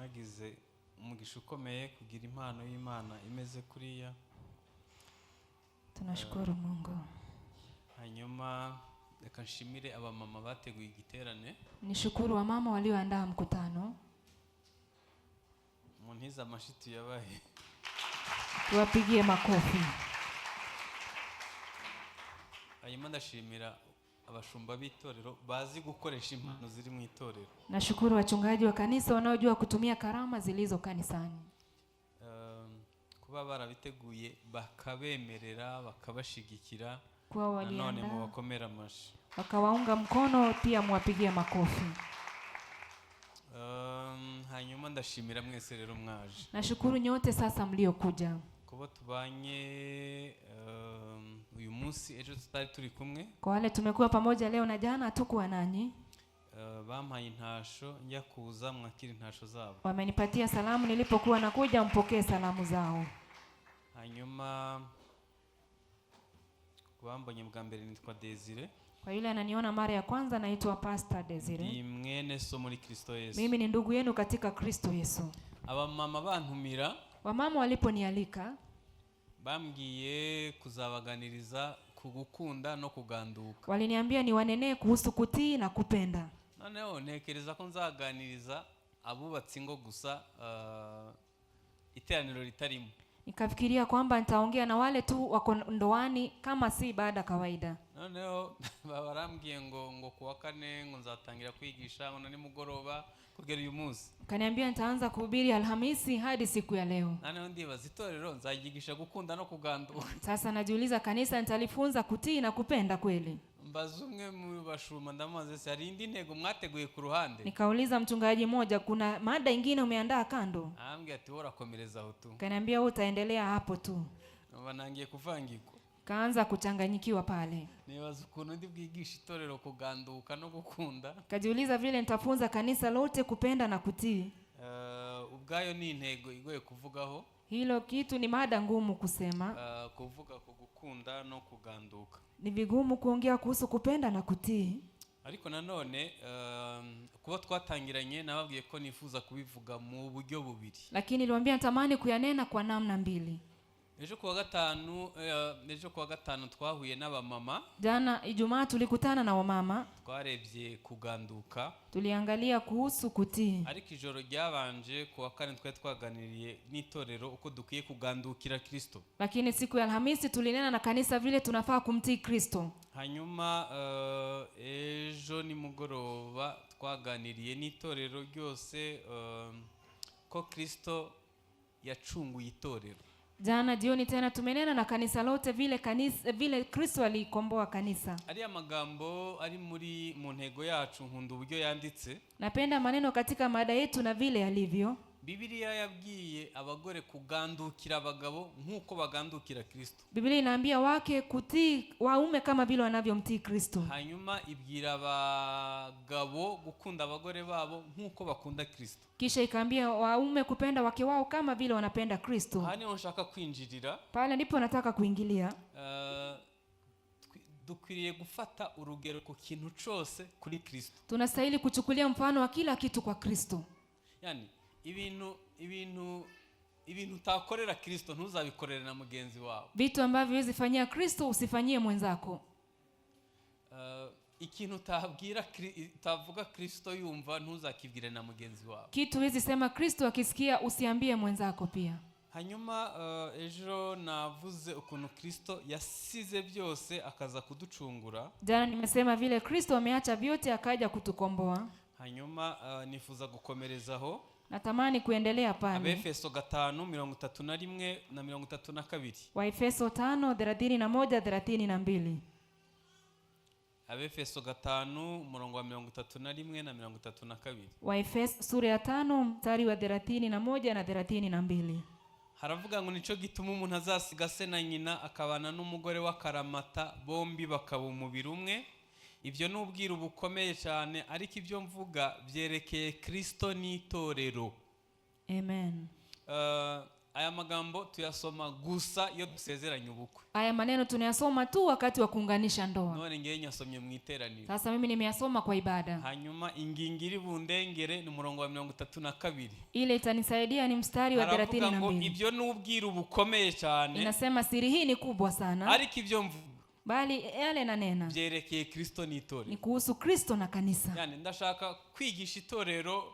Mwagize umugisha ukomeye kugira impano y'Imana imeze kuriya. Tunashukuru Mungu. Hanyuma reka nshimire abamama bateguye igiterane. Nishukuru wamama walioandaa mkutano. Muntize amashyi tuyabahe. Tuwapigie makofi. Hanyuma ndashimira abashumba b'itorero bazi gukoresha impano ziri mu itorero. Nashukuru wachungaji wa kanisa wanaojua kutumia karama zilizo kanisani. Kuba barabiteguye, bakabemerera, bakabashigikira. Kuwa Nanone waliandaa mubakomere amashyi. wakawaunga mkono, pia muwapigie makofi. Hanyuma ndashimira mwese rero mwaje. Nashukuru nyote sasa mliokuja. Kuba tubanye uyu munsi, ejo tutari turi kumwe. Kwa wale tumekuwa pamoja leo na jana hatukuwa nanyi. Bampaye intasho njya kuza, mwakira intasho zabo. Wamenipatia salamu nilipokuwa nakuja, mpokee salamu zao. Hanyuma kubambonye bwa mbere, nitwa Desire. Kwa yule ananiona mara ya kwanza, naitwa Pastor Desire. Ndi mwene so muri Kristo Yesu. Mimi ni ndugu yenu katika Kristo Yesu. Abamama bantumira, Wamama waliponialika, bambwiye kuzabaganiriza ku gukunda no kuganduka. waliniambia niwanenee kuhusu kutii na kupenda. Noneho ntekereza ko nzaganiriza abubatse ingo gusa, iteraniro ritarimo. Nikafikiria kwamba nitaongea na wale tu wako ndoani kama si ibada kawaida. Noneho barambwiye ngo kuwa kane ngo nzatangira kwigisha, ngo na nimugoroba kugera uyu munsi. Kaniambia nitaanza kuhubiri Alhamisi hadi siku ya leo. Noneho ndibaza, itorero nzayigisha gukunda no kuganduka? Sasa najiuliza, kanisa nitalifunza kutii na kupenda kweli? Mbaza umwe mu bashumba, ndamubaza: "Ese hari indi ntego mwateguye ku ruhande?" Nikauliza mchungaji mmoja, "Kuna mada ingine umeandaa kando?" Arambwira ati: "Wowe urakomereza aho tu." Kaniambia, "Wewe utaendelea hapo tu." Numva nangiye kuvangirwa. Kaanza kuchanganyikiwa pale. Nibaza ukuntu ndi bwigisha itorero kuganduka no gukunda. Kajiuliza vile nitafunza kanisa lote kupenda na kutii. Ubwayo ni intego igoye kuvugaho. Hilo kitu ni mada ngumu kusema. Kuvuga ku gukunda no kuganduka. Ni vigumu kuongea kuhusu kupenda na kutii. Ariko nanone kuba twatangiranye, nababwiye ko nifuza kubivuga mu buryo bubiri. Lakini niliwaambia natamani kuyanena kwa namna mbili. Ejo kuwa gatanu twahuye n'abamama. Jana Ijumaa tulikutana na wamama. Twarebye kuganduka. Tuliangalia kuhusu kutii. Ariko ijoro ryabanje, kuwa kane, twari twaganiriye n'itorero uko dukwiye kugandukira Kristo. Lakini siku ya Alhamisi tulinena na kanisa vile tunafaa kumtii Kristo. Hanyuma ejo nimugoroba twaganiriye n'itorero ryose ko Kristo yacunguye itorero. Jana jioni tena tumenena na kanisa lote vile Kristo alikomboa kanisa. Ariya magambo ari muri mu ntego yacu, nkunda uburyo yanditse. Napenda maneno katika mada yetu na vile yalivyo. Bibiliya yabwiye abagore kugandukira abagabo nk'uko bagandukira Kristo. Biblia inaambia wake kutii waume kama vile wanavyomtii Kristo. Hanyuma ibwira abagabo gukunda abagore babo nk'uko bakunda Kristo. Kisha ikaambia waume kupenda wake wao kama vile wanapenda Kristo. Aha niho nshaka kwinjirira. Pale ndipo nataka kuingilia. Dukwiriye gufata urugero ku kintu cyose kuri Kristo. Tunastahili kuchukulia mfano wa kila kitu kwa Kristo. Yani ibintu utakorera Kristo ntuzabikorere na mugenzi wawe. Vitu ambavyo huwezi fanyia Kristo usifanyie mwenzako. Ikintu utavuga Kristo yumva, ntuzakibwire na mugenzi wawe. Kitu huwezi sema Kristo akisikia, usiambie mwenzako pia. Hanyuma ejo navuze ukuntu Kristo yasize byose akaza kuducungura. Jana nimesema vile Kristo ameacha vyote akaja kutukomboa. Hanyuma nifuza gukomerezaho. Natamani kuendelea pale. Abefeso 5:31 na 32. Waefeso 5:31, 32. Abefeso 5, umurongo wa 31 na 32. Waefeso sura ya 5 mstari wa 31 na 32. Haravuga ngo: "Nicyo gituma umuntu azasiga se na nyina, akabana n'umugore w'akaramata, bombi bakaba umubiri umwe. Ibyo ni ubwiru bukomeye cyane, ariko ibyo mvuga byerekeye Kristo n'itorero." Amen. Aya magambo tuyasoma gusa iyo dusezeranye ubukwe. Haya maneno tunayasoma tu wakati wa kuunganisha ndoa. None ngewe nyasomye mu iteraniro. Sasa mimi nimeyasoma kwa ibada. Hanyuma ingingo iri bundengere ni umurongo wa 32. Ile itanisaidia ni mstari wa Haravuga thelathini na ngo mbili. Ibyo ni ubwiru bukomeye cyane, Inasema siri hii ni kubwa sana, ariko ibyo mvuga bali yale nanena byerekeye Kristo ni n'itorero. Kuhusu Kristo na kanisa. Yani ndashaka kwigisha itorero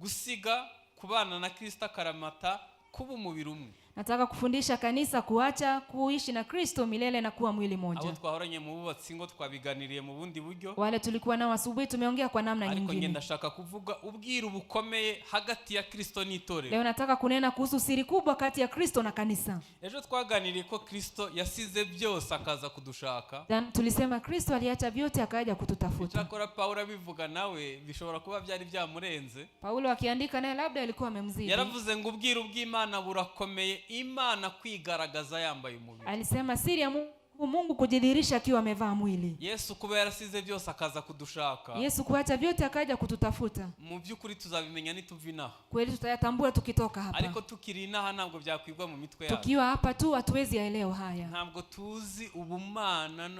gusiga kubana na Kristo akaramata, kuba umubiri umwe. Nataka kufundisha kanisa kuacha kuishi na Kristo milele na kuwa mwili Abo moja. twahoranye mu bubatsi ngo twabiganiriye mu bundi buryo, Wale tulikuwa nao asubuhi tumeongea kwa namna ariko nge nyingine. Ndashaka kuvuga ubwiru bukomeye hagati ya Kristo n'itorero. Leo nataka kunena kuhusu siri kubwa kati ya Kristo na kanisa. Ejo twaganiriye ko Kristo yasize byose akaza kudushaka. Jana tulisema Kristo aliacha vyote akaja kututafuta. Icyakora Pawulo abivuga nawe bishobora kuba byari byamurenze. Paulo akiandika naye labda alikuwa amemzidi. Yaravuze ngo ubwiru bw'Imana burakomeye, Imana kwigaragaza yambaye umubiri. Alisema siri ya Mungu, Mungu kujidhihirisha akiwa amevaa mwili. Yesu kuba yarasize byose akaza kudushaka, Yesu kuacha vyote akaja kututafuta, mu by'ukuri tuzabimenya nituva inaha, kweli tutayatambua tukitoka hapa. Ariko tukiri inaha ntabwo byakwigwa mu mitwe yacu. Tukiwa hapa tu hatuwezi yaelewa haya. Ntabwo tuzi ubumana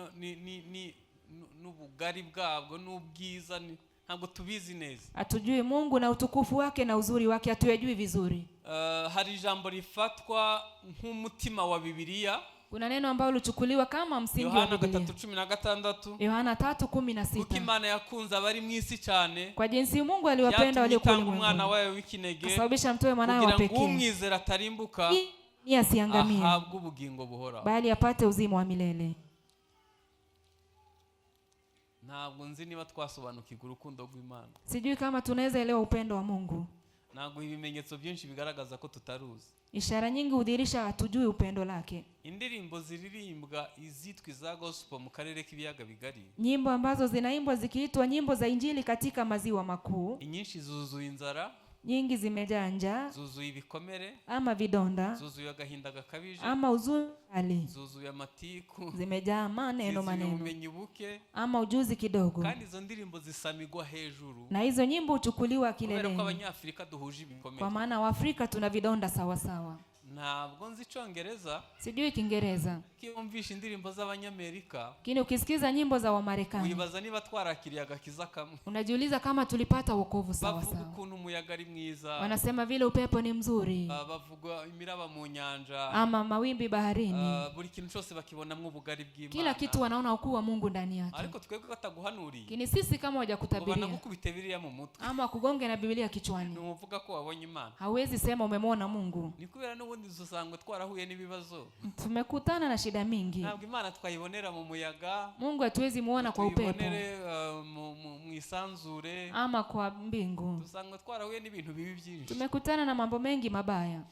n'ubugari bwabwo n'ubwiza, ntabwo tubizi neza. Hatujui Mungu na utukufu wake na uzuri wake, hatuyajui vizuri. Hari ijambo rifatwa nk'umutima wa Bibiliya. Kuna neno ambalo lichukuliwa kama msingi wa Yohana Biblia. 3:16. Yohana tatu kumi na Kuko sita. Imana yakunze abari mu isi cyane, Kwa jinsi Mungu aliwapenda byatumye waliokuwa itanga umwana ulimwenguni, wayo w'ikinege, kasababisha mtoe mwanawe wa kugira ngo pekee, umwizera atarimbuka, ili asiangamie, ahabwe ubugingo buhoraho. Bali apate uzima wa milele. Ntabwo nzi niba twasobanukirwa urukundo rw'Imana. Sijui kama tunaweza elewa upendo wa Mungu. Ntabwo ibimenyetso byinshi bigaragaza ko tutaruzi. Ishara nyingi hudhihirisha hatujui upendo lake. Indirimbo ziririmbwa izitwa iza gospel mu karere k'ibiyaga bigari, Nyimbo ambazo zinaimbwa zikiitwa nyimbo za Injili katika maziwa makuu, inyinshi zuzuye inzara, nyingi zimejaa njaa zuzuye ibikomere, ama vidonda zuzuye agahinda gakabije, ama huzuni kali, zuzuye amatiku, zimejaa maneno zuzuye maneno ubumenyi buke, ama ujuzi kidogo, kandi izo ndirimbo zisamigwa hejuru na hizo nyimbo huchukuliwa kubera ko kileleni, Abanyafurika duhuje ibikomere. Kwa maana Waafrika tuna vidonda sawasawa. Ntabwo nzi Icyongereza, Sijui Kiingereza, iyo wumvishe indirimbo z'Abanyamerika lakini ukisikiza nyimbo za Wamarekani wibaza niba twarakiriye agakiza kamwe. Unajiuliza kama tulipata wokovu Bavuga sawasawa. Ukuntu umuyaga ari mwiza, Wanasema vile upepo ni mzuri bavuga imiraba mu nyanja, ama mawimbi baharini, buri kintu cyose bakibonamo ubugari kila bw'Imana. Kitu wanaona ukuu wa Mungu ndani yake. Ariko twebwe bataguhanuriye Lakini sisi kama ngo hawajakutabiria banagukubite biriya mu mutwe, ama wakugonge na Biblia kichwani, ntiwuvuga ko wabonye Imana. Hauwezi sema umemwona Mungu. Ni kubera n'ubundi dusanga twarahuye n'ibibazo. Tumekutana na shida mingi. Ntabwo Imana twayibonera mu muyaga, Mungu hatuwezi muona kwa upepo tuyibonere mu isanzure, ama kwa mbingu. Dusanga twarahuye n'ibintu bibi byinshi. Tumekutana na mambo mengi mabaya.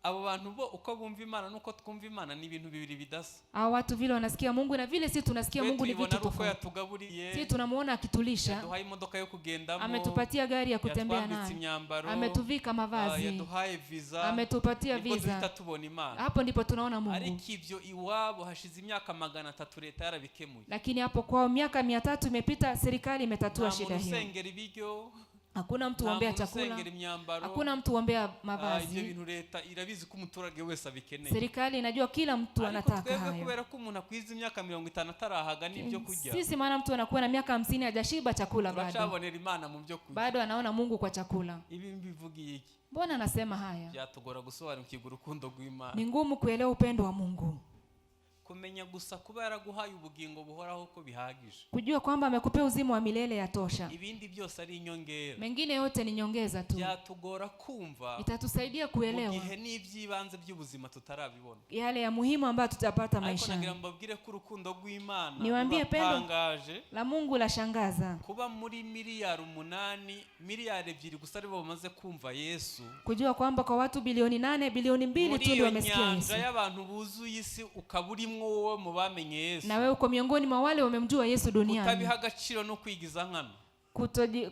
Abo bantu bo uko bumva Imana n'uko twumva Imana ni ibintu bibiri bidasa. Hao watu vile wanasikia Mungu na vile sisi tunasikia Twe Mungu ni tuyibona vitu ari uko tofauti. yatugaburiye, Sisi tunamuona akitulisha, yaduhaye imodoka yo kugendamo, ametupatia gari ya kutembea yatwambitse nayo, imyambaro, ametuvika mavazi, yaduhaye viza, ametupatia nibwo duhita visa. Tubona Imana. Hapo ndipo tunaona Mungu. Ariko ibyo iwabo hashize imyaka 300 leta yarabikemuye. Lakini hapo kwao miaka 300 imepita, serikali imetatua Nta shida muntu hiyo. usengera ibiryo, Hakuna mtu nta huombea muntu chakula, usengera imyambaro. Hakuna mtu huombea Ibyo mavazi. Bintu leta irabizi ko umuturage wese abikeneye. Serikali inajua kila mtu Ariko anataka twebwe hayo. kubera ko umuntu akwiza imyaka 50 atarahaga n'ibyo kurya, Sisi maana mtu anakuwa na miaka 50 hajashiba chakula bado, turacabonera Imana mu byo kurya. Bado anaona Mungu kwa chakula. Ibi mbivugiye iki? Mbona anasema haya? Byatugora gusobanukirwa urukundo rw'Imana. Ni ngumu kuelewa upendo wa Mungu, Kumenya gusa kuba yaraguhaye ubugingo buhoraho ko bihagije, kujua kwamba amekupea uzima wa milele yatosha, ibindi byose ari inyongera. Mengine yote ni nyongeza tu. Byatugora kumva Itatusaidia mu kuelewa gihe n'iby'ibanze by'ubuzima tutarabibona. Yale ya muhimu ambayo tutapata Ariko maishani. nagira ngo mbabwire ko urukundo rw'Imana Niwaambie pendo ruratangaje. La Mungu lashangaza. Kuba muri miliyari 8, miliyari 2 gusa aribo bamaze kumva Yesu, Kujua kwamba kwa watu bilioni 8, bilioni 2 muri tu ndio iyo wamesikia Yesu, nyanja y'abantu buzuye isi ukaba urimo wowe mu bamenye Yesu, na wewe uko miongoni mwa wale wamemjua Yesu duniani, kutabiha agaciro no kwigiza nkana,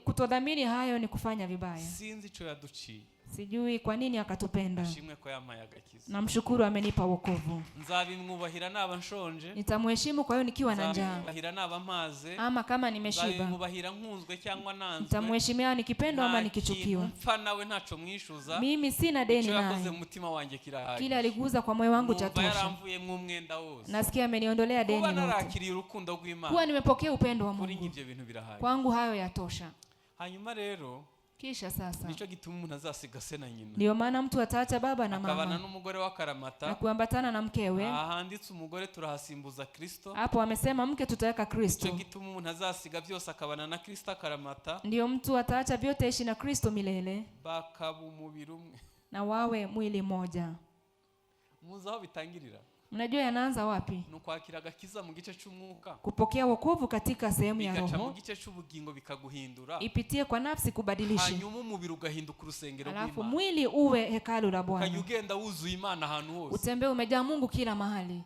Kutodhamini hayo ni kufanya vibaya. Sinzi icyo yaduciye. Sijui kwa nini akatupenda. Ashimwe ko yampaye agakiza. Namshukuru amenipa wokovu. Nzabimwubahira naba nshonje, Nitamheshimu kwa hiyo nikiwa na njaa nzabimwubahira naba mpaze, ama kama nimeshiba. nzabimwubahira nkunzwe cyangwa nanzwe. Nitamheshimia nikipendwa ama Nta kintu nikichukiwa. mpfa nawe, ntaco mwishuza. Mimi sina deni Icyo yakoze naye. mu mutima wanjye Kile kirahagije. aliguza kwa moyo wangu Numva chatosha. yaramvuyemo umwenda wose. Nasikia ameniondolea Kuba deni lote. narakiriye urukundo rw'Imana, Kuwa nimepokea upendo wa kuri Mungu, ibyo bintu birahagije. kwangu hayo yatosha. Hanyuma rero, Kisha sasa, nicyo gituma umuntu azasiga se na nyina, ndiyo maana mtu ataacha baba na akabana mama n'umugore w'akaramata. na kuambatana na mkewe. Aha handitse umugore turahasimbuza Kristo. Hapo amesema mke, tutaweka Nicyo Kristo. gituma umuntu azasiga byose akabana na Kristo akaramata, Ndiyo mtu ataacha vyote ishi na Kristo milele, bakaba umubiri umwe. na wawe mwili mmoja. Muzi aho bitangirira? Mnajua yanaanza wapi? Ni ukwakira agakiza mu gice cy'umwuka, Kupokea wokovu katika sehemu ya bigaca mu roho, gice cy'ubugingo bikaguhindura, ipitie kwa nafsi kubadilisha, hanyuma umubiri ugahinduka urusengero alafu rw'Imana, mwili uwe hekalu la ukajya Bwana, ugenda wuzuye Imana ahantu hose. utembee umejaa Mungu kila mahali.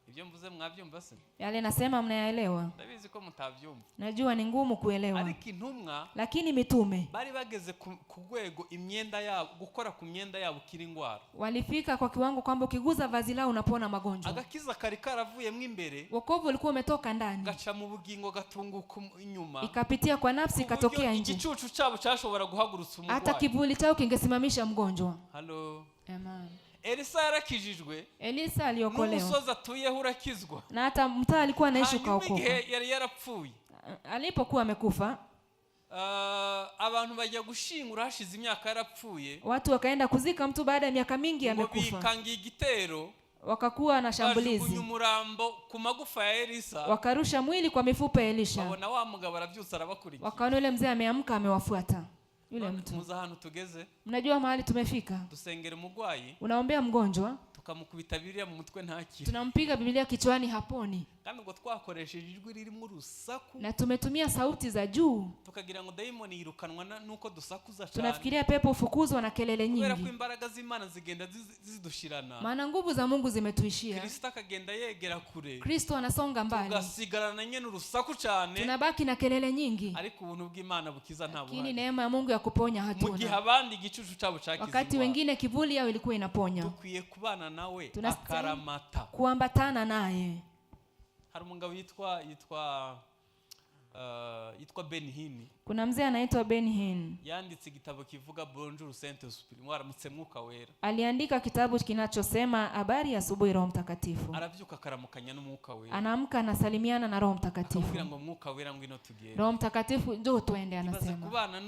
Ibyo mvuze mwabyumva se? Yale nasema mnayaelewa? Ndabizi ko mutabyumva. Najua ni ngumu kuelewa, Ariko intumwa lakini mitume bari bageze ku rwego imyenda yabo, gukora ku myenda yabo ukira indwara. Walifika kwa kiwango kwamba ukiguza vazi lao unapona magonjwa. Agakiza kari karavuyemo imbere, Wokovu ulikuwa umetoka ndani, gaca mu bugingo, gatunguka inyuma, ikapitia kwa nafsi, ku buryo ikatokea nje. igicucu cyabo cyashobora guhagurutsa Hata umurwayi. kivuli chao kingesimamisha mgonjwa. Halo. Amen. Elisa yarakijijwe, Elisa aliokolewa n'umusozi atuyeho urakizwa. na hata mtaa alikuwa anaishi Hanyuma ukaokoka. igihe yari yarapfuye, Alipokuwa amekufa, abantu bajya gushingura hashize imyaka yarapfuye, watu wakaenda kuzika mtu baada ya miaka mingi ngo amekufa, bikangiye igitero, wakakuwa na bajugunya shambulizi, umurambo ku magufa ya Elisa, wakarusha mwili kwa mifupa ya Elisha, babona wa mugabo arabyutse arabakurikiye. wakaona yule mzee ameamka amewafuata yule mtu. Muzi ahantu tugeze? Mnajua mahali tumefika? Dusengera umurwayi, Unaombea mgonjwa, tukamukubita Bibiliya mu mutwe ntakire, tunampiga Biblia kichwani, haponi, kandi ubwo twakoresheje ijwi ririmo urusaku, na tumetumia sauti za juu. Tukagira ngo dayimoni yirukanwa nuko dusakuza cyane, Tunafikiria pepo hufukuzwa na kelele kubera ko nyingi, imbaraga z'Imana zigenda zidushirana, maana nguvu za Mungu zimetuishia. Kristo akagenda yegera kure, Kristo anasonga mbali, tugasigarana nyine urusaku cyane, tunabaki na kelele nyingi, ariko ubuntu bw'Imana bukiza nta lakini buhari, neema ya Mungu ya kuponya mu gihe hatuna. Abandi igicucu cyabo cyakize Wakati indwara. wengine kivuli yao ilikuwa inaponya. Dukwiye kubana nawe Tunastahili akaramata. kuambatana naye. Hari umugabo yitwa Benny Hinn. Kuna mzee anaitwa Ben Hinn, Yanditse igitabo kivuga Bonjour Saint-Esprit, mwaramutse Mwuka Wera. Aliandika kitabu kinachosema habari ya asubuhi Roho Mtakatifu. Arabyuka akaramukanya n'Umwuka Wera, Anaamka anasalimiana na Roho Mtakatifu. akamubwira ngo Mwuka Wera ngwino tugende. Roho Mtakatifu, njoo tuende, Ibaze anasema. kubana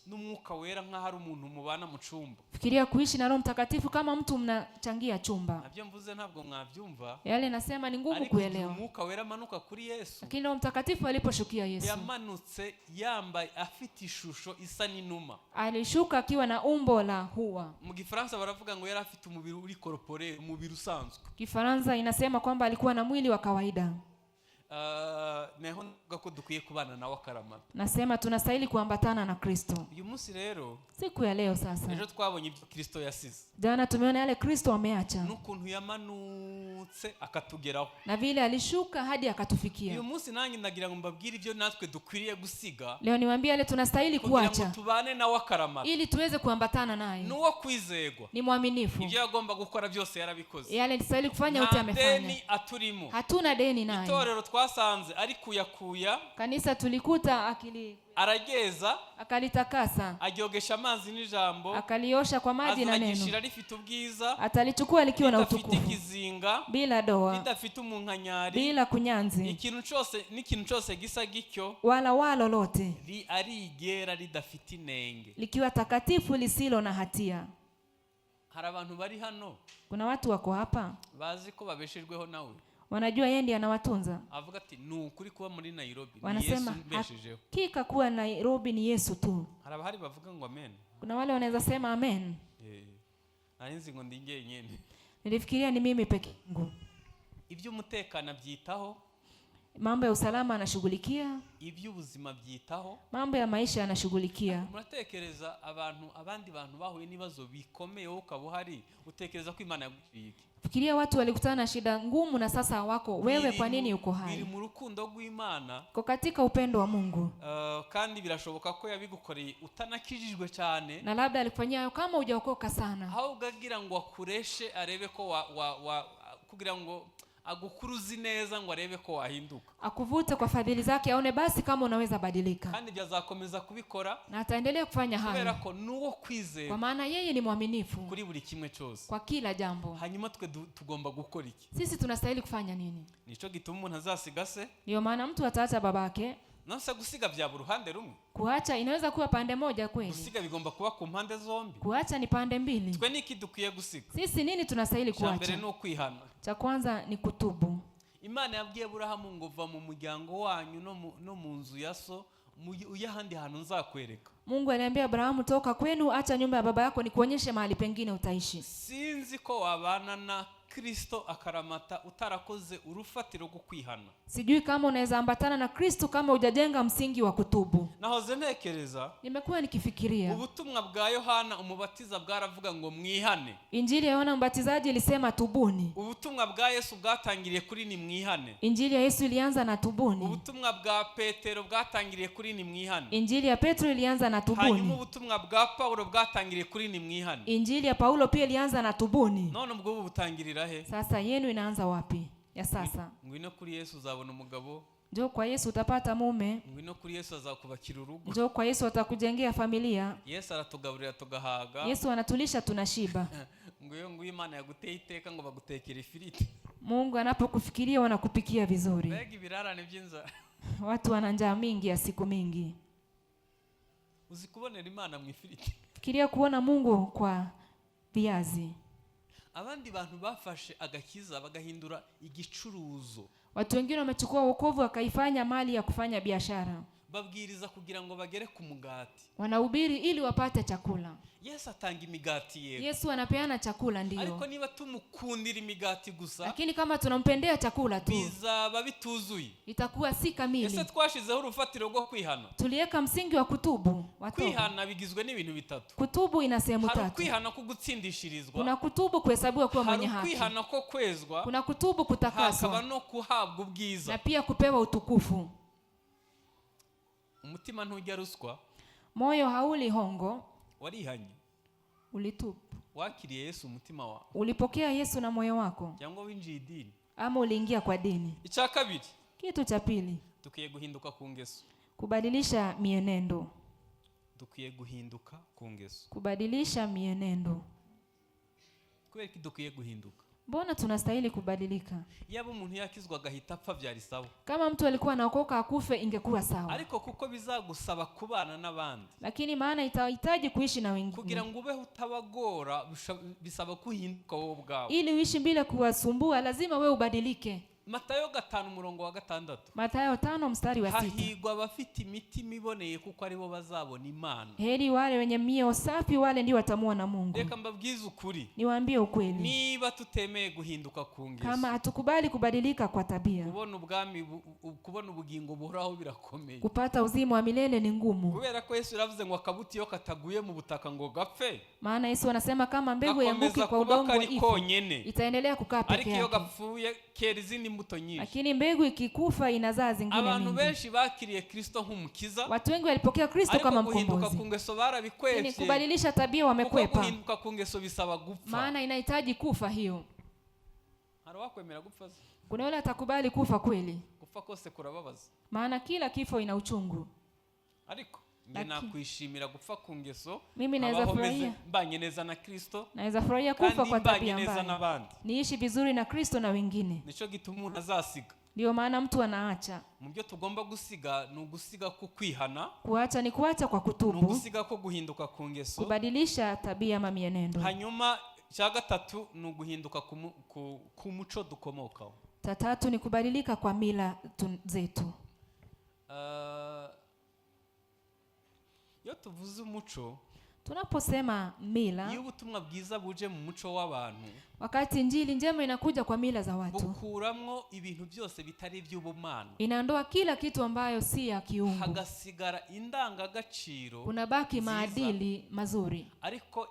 n'Umwuka Wera nk'aho ari umuntu mubana mu cumba. Fikiria kuishi na Roho Mtakatifu kama mtu mnachangia chumba. Nabyo mvuze ntabwo mwabyumva. Yale nasema ni ngumu Ariko igihe kuelewa, Umwuka Wera amanuka kuri Yesu, lakini Roho Mtakatifu aliposhukia Yesu, yamanutse yambaye afite ishusho isa n'inuma. Alishuka akiwa na umbo la hua. Mu Gifaransa baravuga ngo yari afite umubiri uri corporel, umubiri usanzwe. Kifaransa inasema kwamba alikuwa na mwili wa kawaida. Naho ndavuga ko dukwiye kubana nawe akaramata. Nasema tunastahili kuambatana na Kristo. Uyu munsi rero, Siku ya leo sasa, ejo twabonye ibyo Kristo yasize, jana tumeona yale Kristo ameacha n'ukuntu yamanutse akatugeraho. Na vile alishuka hadi akatufikia. Uyu munsi nanjye ndagira ngo mbabwire ibyo natwe dukwiriye gusiga, Leo niwaambie yale tunastahili kugira ngo kuacha tubane nawe akaramata. ili tuweze kuambatana naye. N'uwo kwizegwa. Ni mwaminifu, Ibyo yagomba gukora byose yarabikoze. yale alistahili kufanya yote Nta amefanya. deni aturimo. Hatuna deni naye. Itorero twasanze ari kuyakuya, Kanisa tulikuta akili arageza, akalitakasa, aryogesha amazi n'ijambo, akaliosha kwa maji na azagishira neno, rifite ubwiza, atalichukua likiwa na ridafite utukufu, ikizinga, bila doa, ridafite umunkanyari, bila kunyanzi ikintu cyose n'ikintu cyose gisa gityo, wala wa lolote, ari igera ridafite inenge. Likiwa takatifu lisilo na hatia. Hari abantu bari hano Kuna watu wako hapa bazi ko babeshejweho nawe, wanajua yeye ndiye anawatunza, avuga ati ni ukuri kuba muri Nairobi ni Yesu wanasema mbeshejeho. Hakika kuwa Nairobi ni Yesu tu. Hari abahari bavuga ngo amen? Kuna wale wanaweza sema amen? Eh, nari nzi ngo ndi njyenyine. Nilifikiria ni mimi peke yangu. Iby'umutekano abyitaho. Mambo ya usalama anashughulikia, Iby'ubuzima byitaho. Mambo ya maisha anashughulikia. Muratekereza abantu, abandi bantu bahuye n'ibibazo bikomeye, wowe ukaba uhari, utekereza ko Imana yaguciye iki? Fikiria watu walikutana na shida ngumu na sasa hawako, wewe Biri kwa nini uko biri hai? Mu rukundo rw'Imana. Uko katika upendo wa Mungu. Kandi birashoboka ko yabigukoreye utanakijijwe cyane, Na labda alikufanyia hayo kama hujaokoka sana, ahubwo agira ngo akureshe arebe ko wa, wa, wa kugira ngo agukuruzi neza ngo arebe ko wahinduka. Akuvute kwa fadhili zake, aone basi kama unaweza badilika. Kandi ibyo azakomeza kubikora, Na ataendelea kufanya kubera hayo ko n'uwo kwizera kwa maana yeye ni mwaminifu kuri buri kimwe cyose. kwa kila jambo. Hanyuma twe tugomba gukora iki? Sisi tunastahili kufanya nini? Nicyo gituma umuntu azasiga se. Ndiyo maana mtu ataacha babake. Nonse gusiga byaba uruhande rumwe? Kuacha inaweza kuwa pande moja kweli? Gusiga bigomba kuba ku mpande zombi. Kuacha ni pande mbili. Twe niki dukwiye gusiga? Sisi nini tunastahili Icya mbere kuacha? ni ukwihana. Cha kwanza ni kutubu. Imana yabwiye Aburahamu ngo va mu muryango wanyu no mu nzu ya so, ujye ahandi hantu nzakwereka. Mungu aliambia Abrahamu, toka kwenu, acha nyumba ya baba yako, nikuonyeshe mahali pengine utaishi. Sinzi ko wabana na Kristo akaramata utarakoze urufatiro rwo kwihana. Sijui kama unaweza ambatana na Kristo kama hujajenga msingi wa kutubu. Nahoze ntekereza, Nimekuwa nikifikiria, ubutumwa bwa Yohana Umubatiza bwaravuga ngo mwihane. Injili ya Yohana Mbatizaji ilisema tubuni. Ubutumwa bwa Yesu bwatangiriye kuri ni mwihane. Injili ya Yesu ilianza na tubuni. Ubutumwa bwa Petero bwatangiriye kuri ni mwihane. Injili ya Petro ilianza na Hanyuma tubuni. ubutumwa bwa Pawulo bwatangiriye kuri ni mwihane. Injili ya Paulo pia ilianza na tubuni. None ubwo ubu butangirira he? Sasa yenu inaanza wapi ya sasa? Ngwino kuri Yesu uzabona umugabo. Njoo kwa Yesu utapata mume. Ngwino kuri Yesu azakubakira urugo. Njoo kwa Yesu atakujengea familia. Yesu aratugaburira tugahaga. Yesu anatulisha tunashiba. Ngwiyo nguyo, Imana yaguteye iteka ngo bagutekere ifiriti. Mungu anapokufikiria wanakupikia vizuri. Mbega ibirarane by'inzara! Watu wana njaa mingi ya siku mingi. Uzi kubonera Imana mu ifiriti? Fikiria kuona Mungu kwa viazi. Abandi bantu bafashe agakiza bagahindura igicuruzo. Watu wengine wamechukua wokovu wakaifanya mali ya kufanya biashara. Babwiriza kugira ngo bagere ku mugati. Wanahubiri ili wapate chakula. Yesu atanga imigati, yego, Yesu anapeana chakula, ariko ndiyo, niba tumukundira imigati gusa, lakini kama tunampendea chakula tu, bizaba bituzuye. itakuwa si Ese kamili. twashizeho urufatiro rwo kwihana? Tuliweka msingi wa kutubu wa toba. Kwihana bigizwe n'ibintu bitatu. Kutubu ina sehemu Hari tatu. ukwihana ko gutsindishirizwa, Kuna kutubu kuhesabiwa kuwa hari mwenye haki, ukwihana ko kwezwa, kuna kutubu hakaba kutakaswa, no kuhabwa ubwiza. na pia kupewa utukufu. Umutima ntujya ruswa. Moyo hauli hongo. Warihanye? Ulitubu? Wakiriye Yesu umutima wawe? Ulipokea Yesu na moyo wako, Cyangwa winjiye idini? ama uliingia kwa dini? Icya kabiri, Kitu cha pili, dukwiye guhinduka ku ngeso. Kubadilisha mienendo. Dukwiye guhinduka ku ngeso. Kubadilisha mienendo. Kubera ko dukwiye guhinduka, Mbona tunastahili kubadilika? yaba umuntu yakizwa agahita apfa byari sawa. Kama mtu alikuwa anaokoka akufe, ingekuwa sawa, Ariko kuko bizagusaba kubana n'abandi, lakini maana itahitaji kuishi na kugira wengine, ngo ubeho utabagora, bisaba ko uhinduka wowe ubwawe. ili uishi bila kuwasumbua, lazima wewe ubadilike. Matayo 5 umurongo wa 6. Mathayo 5 mstari wa 6. Hahigwa abafite imitima iboneye, kuko aribo bazabona Imana. Heri wale wenye mioyo safi, wale ndio watamuona Mungu. Reka mbabwize ukuri, Niwaambie ukweli, niba tutemeye guhinduka ku ngeso, kama hatukubali kubadilika kwa tabia, kubona ubwami kubona ubugingo buhoraho birakomeye, kupata uzima wa milele ni ngumu. Kubera ko Yesu yaravuze ngo akabuto iyo kataguye mu butaka ngo gapfe, Maana Yesu anasema kama mbegu ianguki gakomeza kwa kuba udongo kari ife, konyene, itaendelea kukaa ariko peke iyo yake, gapfuye kera izindi mbuto nyinshi. Lakini mbegu ikikufa inazaa zingine Abantu mingi. benshi bakiriye Kristo nk'umukiza, Watu wengi walipokea Kristo ariko kama guhinduka mkombozi, ku ngeso lakini barabikwevye, kubadilisha tabia kuko wamekwepa, guhinduka ku ngeso bisaba gupfa. maana inahitaji kufa hiyo. Hari uwakwemera gupfa se? Kuna yule atakubali kufa kweli? Gupfa kose kurababaza. Maana kila kifo ina uchungu. Ariko njye nakwishimira gupfa ku ngeso, Mimi naweza nkabaho meze furahia. mbanye neza na Kristo, Naweza furahia kufa kandi kwa mbanye tabia neza mbaya, n'abandi. niishi vizuri na Kristo na wengine. Nicyo gituma umuntu azasiga. Ndiyo maana mtu anaacha. Mu byo tugomba gusiga ni ugusiga ko kwihana, Kuacha ni kuacha kwa ni kutubu, ugusiga ko guhinduka ku ngeso. Kubadilisha tabia ama mienendo. Hanyuma icya gatatu ni uguhinduka ku muco dukomokaho. Cha tatu ni kubadilika kwa mila zetu. Iyo tuvuze umuco, Tunaposema mila, Iyo ubutumwa bwiza buje mu muco w'abantu, wakati injili njema inakuja kwa mila za watu, bukuramwo ibintu byose bitari iby'ubumana, inaondoa kila kitu ambayo si ya kiungu, hagasigara indangagaciro kunabaki nziza, maadili mazuri, ariko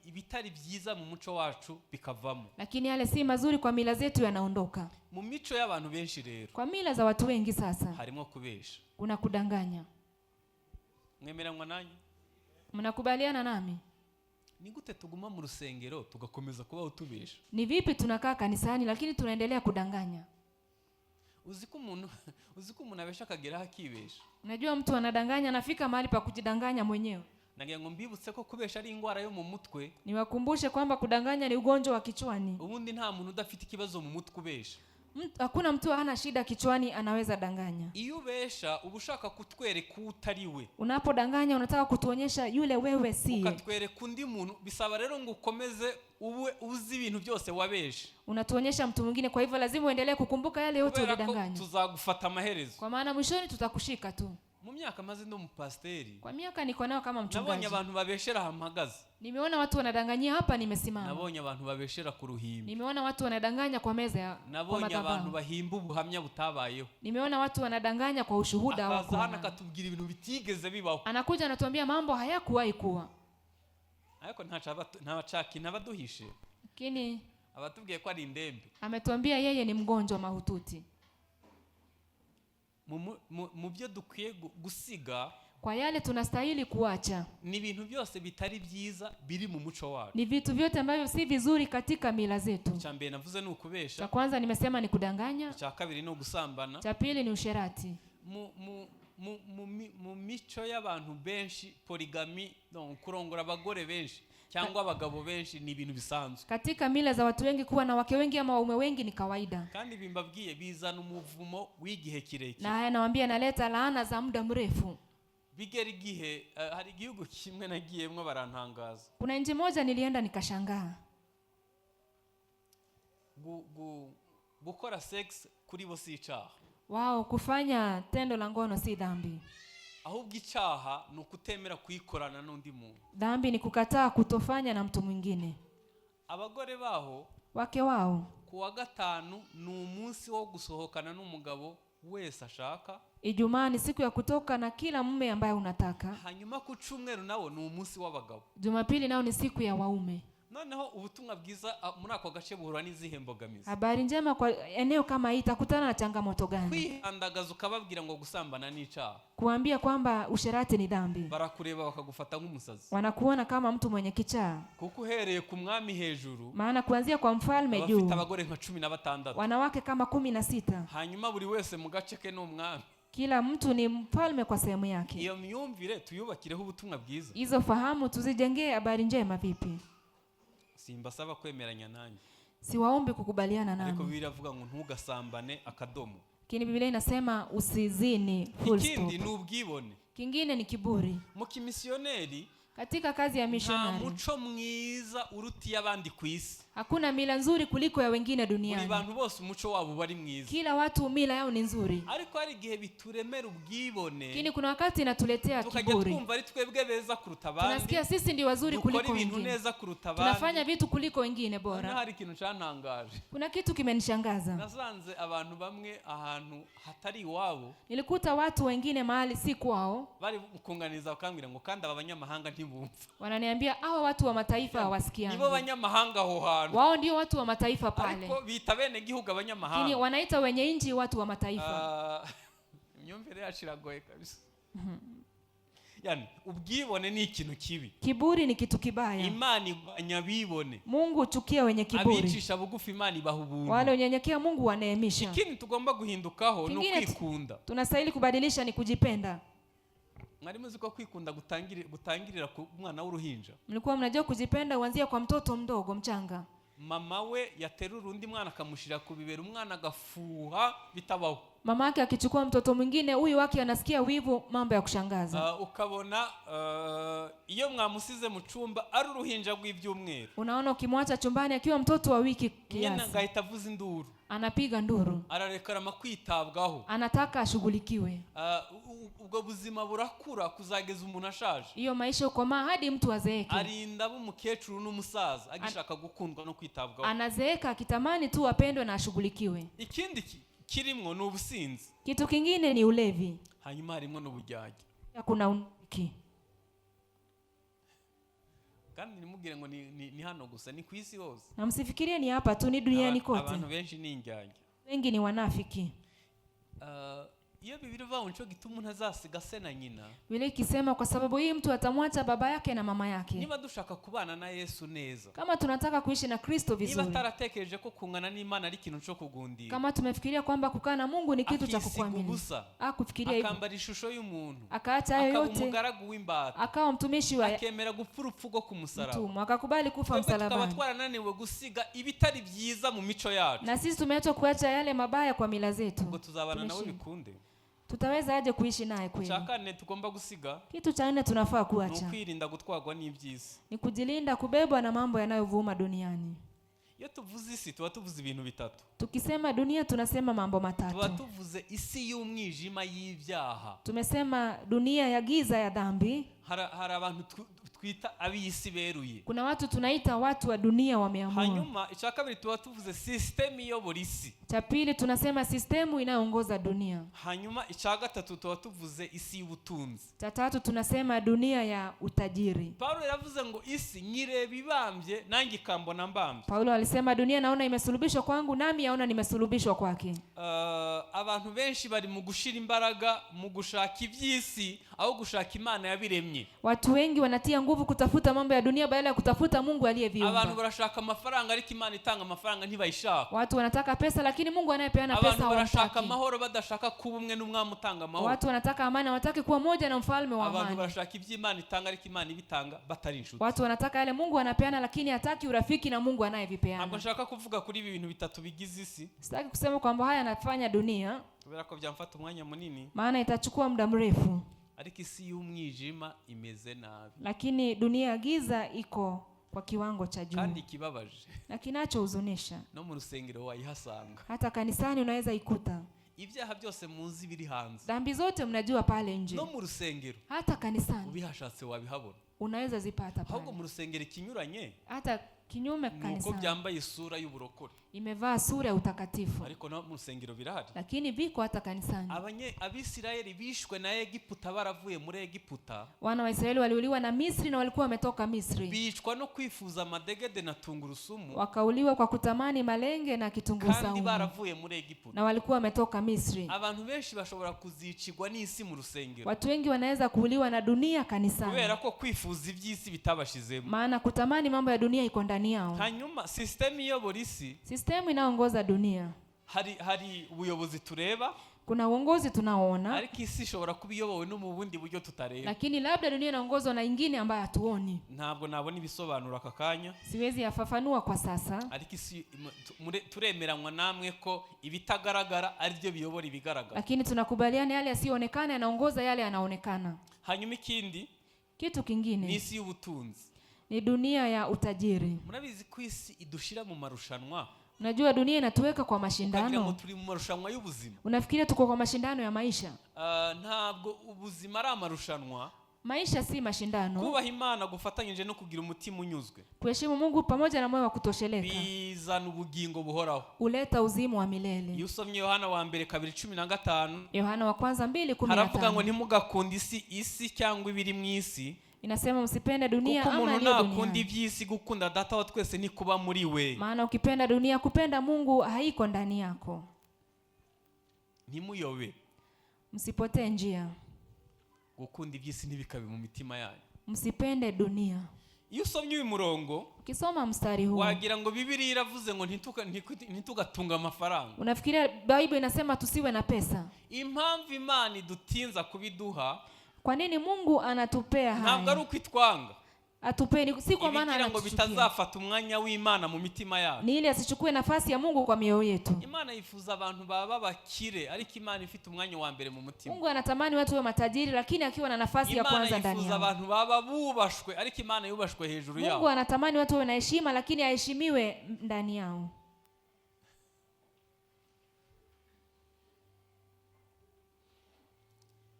ibitari byiza mu muco wacu bikavamo. Lakini yale si mazuri kwa mila zetu yanaondoka. Mu mico y'abantu benshi rero, Kwa mila za watu wengi sasa harimo kubesha. Kuna kudanganya. Mwemeranywa nanyu? Mnakubaliana nami? Ni gute tuguma mu rusengero tugakomeza kubaho tubesha? Ni vipi tunakaa kanisani lakini tunaendelea kudanganya? Uzi ko umuntu abesha akageraho akibesha? Unajua mtu anadanganya, anafika mahali pa kujidanganya mwenyewe. Nagira ngo mbibutse ko kubesha ari indwara yo mu mutwe. Niwakumbushe kwamba kudanganya ni ugonjwa wa kichwani. Ubundi nta muntu udafite ikibazo mu mutwe ubesha. Hakuna mtu hana shida kichwani anaweza danganya. Iyo ubesha uba ushaka kutwereka uwo utari we. Unapodanganya unataka kutuonyesha yule wewe siye. Ukatwereka undi muntu. Bisaba rero ngo ukomeze ube uzi ibintu byose wabeshe, Unatuonyesha mtu mwingine, kwa hivyo lazima uendelee kukumbuka yale yote kubera ko ulidanganya, tuzagufata amaherezo. Kwa maana mwishoni tutakushika tu. Mu myaka maze ndi umupasiteri, Kwa miaka niko nayo kama nabonye mchungaji, abantu babeshera ahantu mpagaze, nimeona watu wanadanganyia hapa nimesimama, nabonye abantu babeshera ku ruhimbi, nimeona watu wanadanganya kwa meza ya kwa nabonye abantu madhabahu, bahimba ubuhamya butabayeho, nimeona watu wanadanganya kwa ushuhuda akaza hano wako. akatubwira ibintu bitigeze bibaho. Anakuja anatuambia mambo hayakuwahi kuwa. Ariko nta kintu abaduhishe, Lakini abatubwiye ko ari indembe. Ametuambia yeye ni mgonjwa mahututi. Mu byo dukwiye gusiga, Kwa yale tunastahili kuacha, ni ibintu byose bitari byiza biri mu muco wacu. Ni vitu vyote ambavyo si vizuri katika mila zetu. Icya mbere navuze ni ukubesha. Cha kwanza nimesema ni kudanganya. Icya kabiri ni ugusambana. Cha pili ni usherati. Mu mico y'abantu benshi, polygamie, donc kurongora abagore benshi cyangwa abagabo benshi ni ibintu bisanzwe. Katika mila za watu wengi, kuwa na wake wengi ama waume wengi ni kawaida. Kandi ibi mbabwiye bizana umuvumo w'igihe kirekire. Na haya nawambia naleta laana za muda mrefu. Bigera igihe hari igihugu kimwe nagiyemwo barantangaza. Kuna nchi moja nilienda nikashangaa. Gukora sex kuri bo si icaha. Wao kufanya tendo la ngono si dhambi. Ahubwo icaha ni ukutemera kuyikorana n'undi muntu. Dhambi ni kukataa kutofanya na mtu mwingine. Abagore baho, Wake wao, ku wa gatanu ni umunsi wo gusohokana n'umugabo wese ashaka. Ijumaa ni siku ya kutoka na kila mume ambaye unataka. Hanyuma ku cyumweru nawo ni umunsi w'abagabo. Jumapili nao ni siku ya waume. Noneho ubutumwa bwiza muri ako gace buhura n'izihe mbogamizi? Habari njema kwa eneo kama hii itakutana na changamoto gani? Kwihandagaza ukababwira ngo gusambana ni icyaha, Kuambia kwamba usherati ni dhambi, barakureba bakagufata nk'umusazi, wanakuona kama mtu mwenye kichaa, kuko uhereye ku mwami hejuru, maana kuanzia kwa mfalme abafite juu, abagore nka 16, wanawake kama 16, hanyuma buri wese mu gace ke ni umwami. Kila mtu ni mfalme kwa sehemu yake. Iyo myumvire tuyubakireho ubutumwa bwiza? Hizo fahamu tuzijengee habari njema vipi? Simbasaba kwemeranya nanjye, Siwaombi kukubaliana ariko nami, Bibiliya iravuga ngo ntugasambane akadomo. Lakini Biblia inasema usizini, full Ikindi stop. ni ubwibone. Kingine ni kiburi. Mu kimisiyoneri, Katika kazi ya nta mishonari, muco mwiza uruta iy'abandi ku isi. Hakuna mila nzuri kuliko ya wengine Buri duniani. bantu bose umuco wabo uba ari mwiza, Kila watu mila yao ni nzuri, ariko hari igihe bituremera ubwibone, lakini kuna wakati inatuletea tukajya kiburi. twumva ari twebwe beza kuruta abandi, Tunasikia sisi ndio wazuri dukora kuliko ibintu wengine, neza kuruta tunafanya abandi. vitu kuliko wengine Noneho bora. hari ikintu cyantangaje. Kuna kitu kimenishangaza. Nasanze abantu bamwe ahantu hatari iwabo, Nilikuta watu wengine mahali si kwao, bari kunganiriza bakambwira ngo kandi aba banyamahanga ntibumva. Wananiambia hawa watu wa mataifa Nibo hawasikiani. banyamahanga aho hantu, Wao ndio watu wa mataifa pale, ariko bita bene gihugu lakini abanyamahanga. wanaita wenye nchi watu wa mataifa. Ah, imyumvire yacu iragoye kabisa. Yani ubwibone ni ikintu kibi. Kiburi ni kitu kibaya. Imana igwanya abibone. Mungu huchukia wenye kiburi. Abicisha bugufi Imana ibaha ubuntu. Wale unyenyekea Mungu waneemisha. Ikindi tugomba guhindukaho ni Kingine ukwikunda. Tunastahili kubadilisha ni kujipenda. Mwari muzi ko kwikunda gutangirira ku mwana w'uruhinja? Mlikuwa mnajua kujipenda huanzia kwa mtoto mdogo mchanga? Mama we yaterura undi mwana akamushyira ku bibero, umwana agafuha bitabaho. Mama yake akichukua mtoto mwingine, huyu wake anasikia wivu, mambo ya kushangaza. Ukabona iyo mwamusize mu cyumba ari uruhinja rw'ibyumweru, Unaona ukimwacha chumbani akiwa mtoto wa wiki nyine kiasi, agahita avuza induru, anapiga nduru, ararekarama kwitabwaho. Anataka ashughulikiwe. Ubwo buzima burakura kuzageza umuntu ashaje. Hiyo maisha ukomaa hadi mtu azeeke. Arinda aba umukecuru n'umusaza agishaka gukundwa no kwitabwaho. Anazeeka akitamani tu apendwe na ashughulikiwe. Ikindi kirimwo ni ubusinzi. Kitu kingine ni ulevi. Hanyuma harimo n'uburyarya. Pia kuna unafiki. Kandi ntimugire ngo ni hano gusa, ni ku isi hose. Na msifikirie ni hapa tu, ni duniani kote. Abantu benshi ni indyarya. Wengi ni wanafiki. Iyo Bibiliya ivuga ngo nicyo gituma umuntu azasiga se na nyina, Vile ikisema kwa sababu hii mtu atamwacha baba yake na mama yake, niba dushaka kubana na Yesu neza, kama tunataka kuishi na Kristo niba vizuri, ataratekereje ko kungana n'Imana ari ikintu cyo kugundira, kama tumefikiria kwamba kukaa na Mungu ni kitu cha akisiga kukuamini, ubusa, akufikiria hivyo, akambara ishusho y'umuntu, akaacha hayo akaba yote, umugaragu w'imbata, akawa mtumishi wa akemera gupfa urupfu rwo ku musaraba, mtumwa, akakubali kufa twebwe tukaba msalabani, twarananiwe gusiga ibitari byiza mu mico yacu, na sisi tumeachwa kuacha yale mabaya kwa mila zetu, ngo tuzabana nawe Tumeshinda. bikunde? Tutaweza aje kuishi naye kweli? Cya kane tugomba gusiga Kitu cha nne tunafaa ni kuacha ukwirinda gutwarwa n'iby'isi. Ni kujilinda kubebwa na mambo yanayovuma duniani. Iyo tuvuze isi tuba tuvuze ibintu bitatu. Tukisema dunia tunasema mambo Tuba matatu. tuvuze isi y'umwijima y'ibyaha. Tumesema dunia ya giza ya dhambi. Hari abantu twita ab'isi beruye. Kuna watu tunaita watu wa dunia wameamua. Hanyuma icya kabiri tuba tuvuze sisitemu iyobora isi. Cha pili tunasema sistemu inayoongoza dunia. Hanyuma icya gatatu tuba tuvuze isi y'ubutunzi. Cha tatu tunasema dunia ya utajiri. Pawulo yaravuze ngo isi nyireba ibambye nanjye ikambona mbambye. Paulo alisema dunia naona imesulubishwa kwangu, nami yaona nimesulubishwa kwake. Abantu benshi bari mu gushira imbaraga mu gushaka iby'isi aho gushaka Imana yabiremye. Watu wengi wanatia nguvu kutafuta mambo ya dunia badala ya kutafuta Mungu Abantu aliyeviumba. barashaka amafaranga ariko Imana itanga amafaranga ntibayishaka. Watu wanataka pesa, lakini Mungu anayepeana Abantu pesa barashaka hawamtaki. amahoro badashaka kuba umwe n'umwami utanga amahoro. Watu wanataka amani, hawataki kuwa moja na mfalme wa Abantu amani. barashaka iby'Imana itanga ariko Imana ibitanga batari inshuti. Watu wanataka yale Mungu anapeana, lakini hataki urafiki na Mungu Ntabwo anayevipeana. nshaka kuvuga kuri ibi bintu bitatu bigize isi, Sitaki kusema kwamba haya yanafanya dunia, kubera ko byamfata umwanya munini, maana itachukua muda mrefu, ariko isi y'umwijima imeze nabi. Lakini dunia ya giza iko kwa kiwango cha juu. Kandi ikibabaje, Na kinachohuzunisha, no mu rusengero wayihasanga. Hata kanisani unaweza ikuta. Ibyaha byose muzi biri hanze, Dhambi zote mnajua pale nje, no mu rusengero hata kanisani ubihashatse wabihabona. Unaweza zipata Ahubwo pale. mu rusengero ikinyuranye Hata kinyume ni uko kanisani byambaye isura y'uburokore, imevaa sura ya utakatifu, ariko no mu rusengero birahari. Lakini viko hata kanisani. Abisirayeli bishwe na Egiputa baravuye muri Egiputa, Wana wa Israeli waliuliwa na Misri na walikuwa wametoka Misri, bicwa no kwifuza amadegede na tungurusumu, wakauliwa kwa kutamani malenge na kitunguu kandi saumu, baravuye muri Egiputa. Na walikuwa wametoka Misri. Abantu benshi bashobora kuzicigwa n'isi mu rusengero, Watu wengi wanaweza kuuliwa na dunia kanisani, kubera ko kwifuza iby'isi bitabashizemo. Maana kutamani mambo ya dunia iko ndani yao. Hanyuma sisitemu iyobora isi, Sistemu inayoongoza dunia, hari ubuyobozi tureba, kuna uongozi tunaoona, ariko isi ishobora kuba iyobowe no mu bundi buryo tutareba. Lakini labda dunia inaongozwa na ingine ambayo hatuoni. Ntabwo nabona ibisobanuro aka kanya, Siwezi yafafanua kwa sasa, ariko isi turemeranywa namwe ko ibitagaragara ari byo biyobora ibigaragara. Lakini tunakubaliana yale yasiyoonekana yanaongoza yale yanaonekana. Hanyuma ikindi Kitu ni kingine isi y'ubutunzi. Ni dunia ya utajiri. Murabizi ko isi idushira mu marushanwa, Unajua dunia inatuweka kwa ukagira ngo mashindano. turi mu marushanwa y'ubuzima. Unafikiria tuko kwa mashindano ya maisha. Ntabwo ubuzima ari amarushanwa. Maisha si mashindano. Kubaha Imana gufatanyije no kugira umutima unyuzwe Kuheshimu Mungu pamoja na moyo wa kutosheleka bizana ubugingo buhoraho. Huleta uzima wa milele. Iyo usomye Yohana wa mbere 2:15, Yohana wa kwanza 2:15 haravuga ngo ntimugakunde isi cyangwa ibiri mu isi, inasema msipende dunia kuko ama umuntu yaliyo nakunda duniani, iby'isi gukunda Data wa twese ni kuba muri we. Maana ukipenda dunia kupenda Mungu haiko ndani yako. Ntimuyobe. Msipotee njia. Gukunda iby'isi ntibikabe mu mitima yanyu. Msipende dunia. Iyo usomye uyu murongo, Ukisoma mstari huu, wagira ngo Bibiliya iravuze ngo ntitugatunga amafaranga. Unafikiria Bible inasema tusiwe na pesa. Impamvu Imana idutinza kubiduha Kwa nini Mungu anatupea ntabwo ari haya? uko itwanga. Hatupendi si kwa maana Ibigira ngo anatuchukia, bitazafata umwanya w'Imana mu mitima yacu. Ni ili asichukue nafasi ya Mungu kwa mioyo yetu. Imana yifuza abantu baba bakire, ariko Imana ifite umwanya wa mbere mu mutima. Mungu anatamani watu wawe matajiri, lakini akiwa na nafasi ya Imana kwanza ndani yifuza yao. abantu baba bubashwe, ariko Imana yubashwe hejuru Mungu yabo. Anatamani watu wawe na heshima, lakini aheshimiwe ndani yao.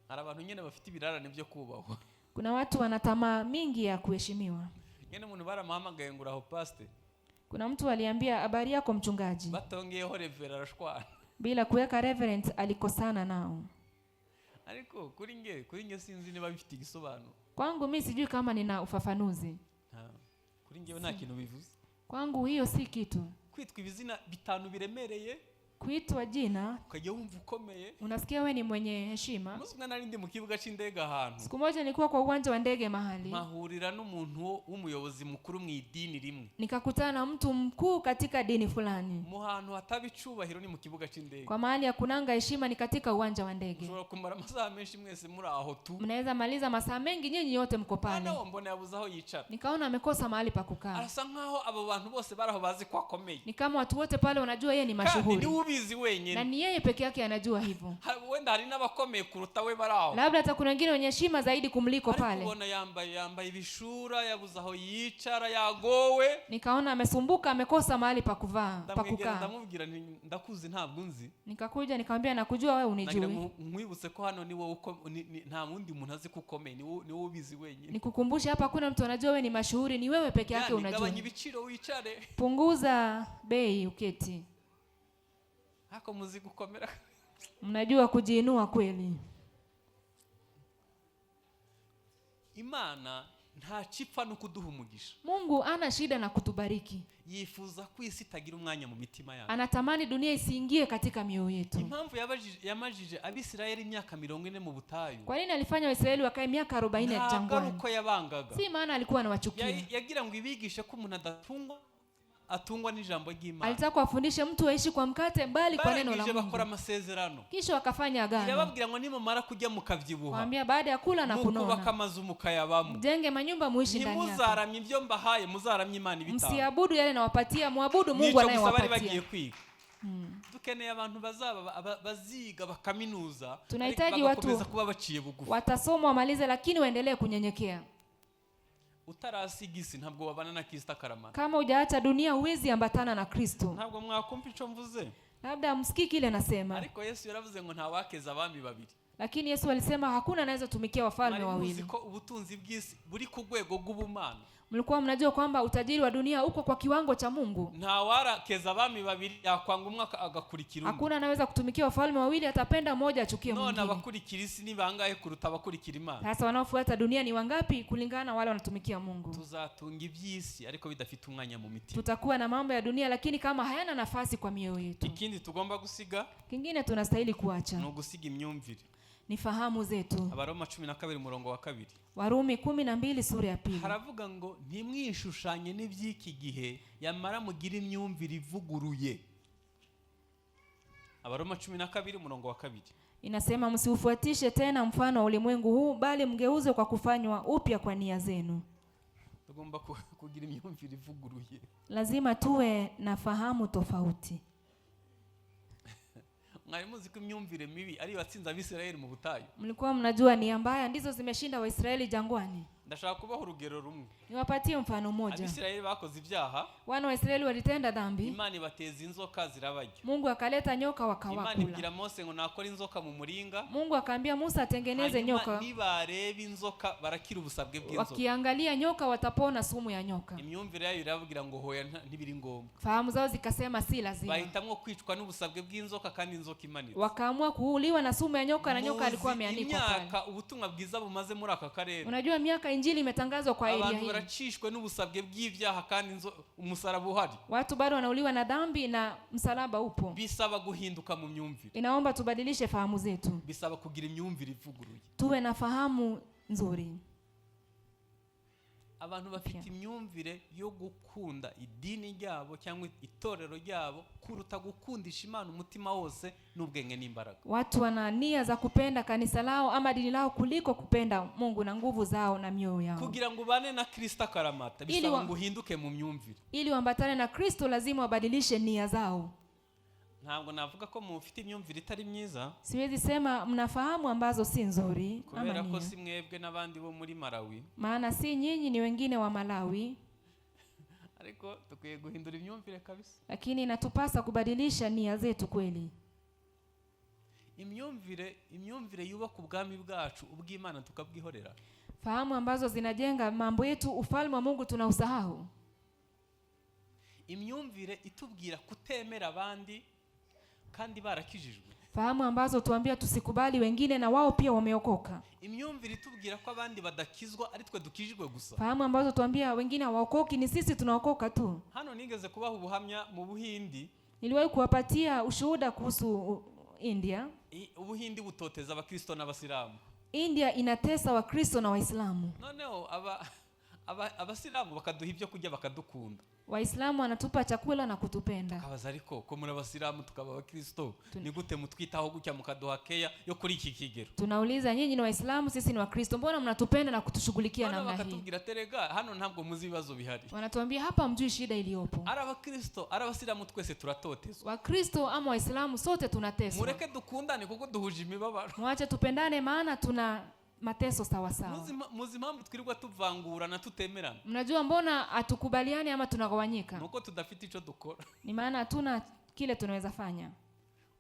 Hari abantu nyine bafite ibirarane byo kubahwa. Kuna watu wana tamaa mingi ya kuheshimiwa. Nyine umuntu baramuhamagaye ngo uraho pasite, Kuna mtu aliambia, habari yako mchungaji, batongeyeho reverend arashwana. Bila kuweka reverend alikosana nao. Ariko kuri nge sinzi niba bifite igisobanuro. Kwangu mi sijui kama nina ufafanuzi. Kuri ngewe nta kintu bivuze. Kwangu hiyo si kitu. Kwitwa ibizina bitanu biremereye, Kuitwa jina, ukajya wumva ukomeye. Unasikia we ni mwenye heshima. Umunsi umwe nari ndi mu kibuga cy'indege ahantu, Siku moja nilikuwa kwa uwanja wa ndege mahali, mpahurira n'umuntu w'umuyobozi mukuru mu idini rimwe. Nikakutana na mtu mkuu katika dini fulani. Mu hantu hataba icubahiro ni mu kibuga cy'indege. Kwa mahali ya kunanga heshima ni katika uwanja wa ndege. Mushobora kumara amasaha menshi mwese muri aho tu. Mnaweza maliza masaa mengi nyinyi yote mko pale. Noneho mbona yabuze aho yicara. Nikaona amekosa mahali pa kukaa. Arasa nkaho abo bantu bose bari aho bazi ko akomeye, Ni kama watu wote pale wanajua yeye ni kandi mashuhuri, niwe ubizi na wenyine. ni yeye peke yake anajua hivyo. Wenda hari n'abakomeye kuruta we bari aho. Labda hata kuna wengine wenye heshima zaidi kumliko Ariko pale. ubona yambaye ibishura, yabuze aho yicara, yagowe. Nikaona amesumbuka, amekosa mahali pa kuvaa, pa Ndamwegera, kukaa. ndamubwira nti ndakuzi ntabwo unzi. Nikakuja nikamwambia, nakujua wewe Nagira unijui. ngo nkwibutse ko hano ni wowe uko nta wundi muntu azi ko ukomeye, ni wowe ubizi wenyine. Nikukumbushe hapa hakuna mtu anajua wewe ni mashuhuri, ni wewe peke yake Yani, unajua. gabanya ibiciro wicare. Punguza bei uketi. Ariko muzi gukomera. Mnajua kujiinua kweli. Imana ntacipfa no kuduha umugisha. Mungu ana shida na kutubariki. Yifuza ko isi itagira umwanya mu mitima yacu. Anatamani dunia isiingie katika mioyo yetu. Impamvu yamajije Abisirayeli imyaka 40 mu butayu, Kwa nini alifanya Waisraeli wakae miaka 40 ntabwo ari jangwani? uko yabangaga. Si maana alikuwa anawachukia. Yagira ngo ibigishe ko umuntu adatungwa, atungwa n'ijambo ry'Imana. Alitaka kuwafundisha mtu aishi kwa mkate bali kwa neno la Barangije bakora Mungu. amasezerano, Kisha wakafanya agano. irababwira ngo nimumara kurya mukabyibuha, Waambia baada ya kula na mukubaka kunona, amazu mukayabamo, mjenge manyumba muishi ndani yake. ntimuzaramye ibyo mbahaye, muzaramye Imana ibitanga. Msiabudu yale nawapatia, muabudu Mungu Nicyo gusa bari bagiye anayewapatia. kwiga. Dukeneye abantu bazaba baziga bakaminuza, Tunahitaji ariko watu bagakomeza kuba baciye bugufi. watasoma wamalize, lakini waendelee kunyenyekea. Utarasiga isi ntabwo wabana na Kristo akaramata. Kama hujaacha dunia huwezi ambatana na Kristo. Ntabwo mwakumva icyo mvuze. Labda msikii kile nasema, Ariko Yesu yaravuze ngo ntawakeza abami babiri. Lakini Yesu alisema hakuna anaweza tumikia wafalme Mwari muzi wawili. ko ubutunzi bw'isi buri ku rwego rw'ubumana? Mlikuwa mnajua kwamba utajiri wa dunia uko kwa kiwango cha Mungu? Ntawarakeza abami babiri, yakwanga umwe agakurikira undi. Hakuna anaweza kutumikia wafalme wawili, atapenda mmoja achukie None mwingine. abakurikira isi ni bangahe kuruta abakurikira Imana? Sasa wanaofuata dunia ni wangapi kulingana na wale wanatumikia Mungu? Tuzatunga iby'isi ariko bidafite umwanya mu mitima. Tutakuwa na mambo ya dunia, lakini kama hayana nafasi kwa mioyo yetu. Ikindi tugomba gusiga Kingine tunastahili kuacha ni ugusiga imyumvire. Ni fahamu zetu. Abaroma 12 umurongo wa 2. Warumi 12 sura ya 2. Haravuga ngo ntimwishushanye n'iby'iki gihe, yamara mugire imyumvire ivuguruye. Abaroma 12 umurongo wa 2. Inasema msiufuatishe tena mfano wa ulimwengu huu, bali mgeuzwe kwa kufanywa upya kwa nia zenu. Tugomba kugira imyumvire ivuguruye. Lazima tuwe na fahamu tofauti. Mwari muzi ko imyumvire mibi ariyo yatsinze Abisirayeli mu butayu? Mlikuwa mnajua nia mbaya ndizo zimeshinda Waisraeli jangwani? Ndashaka kubaha urugero rumwe. Niwapatie mfano mmoja. Abisirayeli bakoze ibyaha, Wana wa Israeli walitenda dhambi, Imana ibateza inzoka zirabarya. Mungu akaleta nyoka Imana wakawakula. ibwira Mose ngo nakora inzoka mu muringa, Mungu akaambia Musa atengeneze hanyuma nyoka, nibareba inzoka barakira ubusabwe bw'inzoka. Wakiangalia nyoka watapona sumu ya nyoka. Imyumvire yayo irababwira ngo hoya, ntibiri ngombwa. Fahamu zao zikasema si lazima. Bahitamwo kwicwa n'ubusabwe bw'inzoka kandi inzoka imanitse. Wakaamua kuuliwa na sumu ya nyoka na nyoka alikuwa Muzi ameanikwa pale. imyaka ubutumwa bwiza bumaze muri aka karere? Unajua miaka injili imetangazwa kwa area Abantu hii? baracishwe n'ubusabwe bw'ibyaha kandi umusaraba uhari. Watu bado wanauliwa na dhambi na msalaba upo. Bisaba guhinduka mu myumvire. Inaomba tubadilishe fahamu zetu, Bisaba kugira imyumvire ivuguruye. Tuwe na fahamu nzuri. Abantu bafite imyumvire yo gukunda idini ryabo cyangwa itorero ryabo kuruta gukundisha Imana umutima wose n'ubwenge n'imbaraga. Watu wana nia za kupenda kanisa lao ama dini lao kuliko kupenda Mungu na nguvu zao na mioyo yao. Kugira ngo ubane na Kristo akaramata Ili bisaba ngo uhinduke mu myumvire. Ili uambatane na Kristo lazima wabadilishe nia zao. Ntabwo navuga ko mufite imyumvire itari myiza, Siwezi sema mnafahamu ambazo si nzuri ama kubera ko nia. si mwebwe n'abandi bo muri Malawi, Maana si nyinyi, ni wengine wa Malawi, ariko dukwiye guhindura imyumvire kabisa. Lakini inatupasa kubadilisha nia zetu kweli. Imyumvire yubaka ubwami bwacu, ubw'Imana tukabwihorera. Fahamu ambazo zinajenga mambo yetu, ufalme wa Mungu tunausahau. Imyumvire itubwira kutemera abandi kandi barakijijwe. Fahamu ambazo tuambia tusikubali wengine na wao pia wameokoka. Imyumvire itubwira ko abandi badakizwa ari twe dukijijwe gusa. Fahamu ambazo tuambia wengine hawaokoki, ni sisi tunaokoka tu. Hano nigeze kubaha ubuhamya mu Buhindi. Niliwahi kuwapatia ushuhuda kuhusu India. Ubuhindi butoteza abakristo n'abasilamu. India inatesa Wakristo na Waislamu. Noneho abasilamu bakaduha ibyo kurya, bakadukunda. Waislamu wanatupa chakula na kutupenda. Tukabaza, ariko ko muri abasilamu tukaba abakristo, ni gute mutwitaho gutya, mukaduha keya yo kuri iki kigero? Tunauliza, nyinyi ni Waislamu, sisi ni Wakristo, mbona mnatupenda na kutushughulikia Hano namna hii? bakatubwira, terega hano ntabwo muzi ibibazo bihari. Wanatuambia hapa mjui shida iliyopo. Ari abakristo, ari abasilamu, twese turatotezwa. Wakristo ama Waislamu, sote tunateswa. Mureke dukundane kuko duhuje imibabaro. Mwache tupendane, maana tuna mateso sawasawa. Muzi impamvu twirirwa tuvangurana, tutemerana? Mnajua mbona hatukubaliani ama tunagawanyika? Nuko tudafite icyo dukora. Ni maana hatuna kile tunaweza fanya.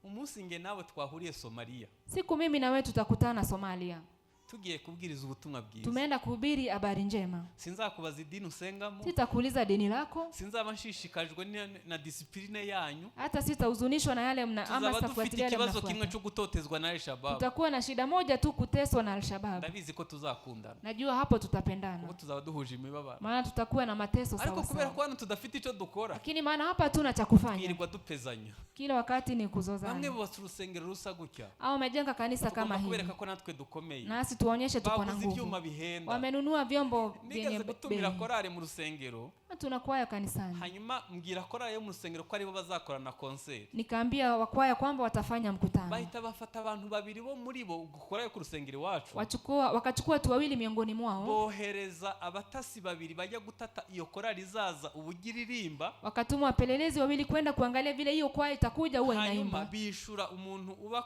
Umunsi nge nawe twahuriye Somaliya, Siku mimi na wewe tutakutana Somalia, tugiye kubwiriza ubutumwa bwiza, tumeenda kuhubiri habari njema, sinzakubaza idini usengamo, sitakuuliza dini lako, sinzaba nshishikajwe na disipurine yanyu. Hata sitahuzunishwa na yale mna ama Tuzaba dufite sitafuatilia yale ikibazo kimwe mnafuata. cyo gutotezwa na Al-Shabaab. Tutakuwa na shida moja tu, kuteswa na Al-Shabab. Ndabizi ko tuzakundana, Najua hapo tutapendana, kuko tuzaba duhuje imibabaro. Maana tutakuwa na mateso Ariko sawa kubera sawa. ko hano tudafite icyo dukora, Lakini maana hapa hatuna cha kufanya, twirirwa dupezanya. Kila wakati ni Bamwe kuzozana. bubatse urusengero rusa gutya, Au wamejenga kanisa kama tugomba hili, kubereka ko natwe dukomeye. Nasi tuwaonyeshe tuko na Baguze ibyuma nguvu. bihenda. Wamenunua vyombo vyenye Nigeze gutumira bei. korari mu rusengero, Tuna kwaya kanisani, hanyuma mbwira korari yo mu rusengero ko aribo bazakorana konseri. Nikaambia wakwaya kwamba watafanya mkutano. Bahita bafata abantu babiri bo muri bo, korari yo ku rusengero iwacu, Wakachukua watu wawili miongoni mwao, bohereza abatasi babiri bajya gutata iyo korari izaza uburyo iririmba. Wakatuma wapelelezi wawili kwenda kuangalia vile hiyo kwaya itakuja huwa Hanyuma inaimba. bishura umuntu uba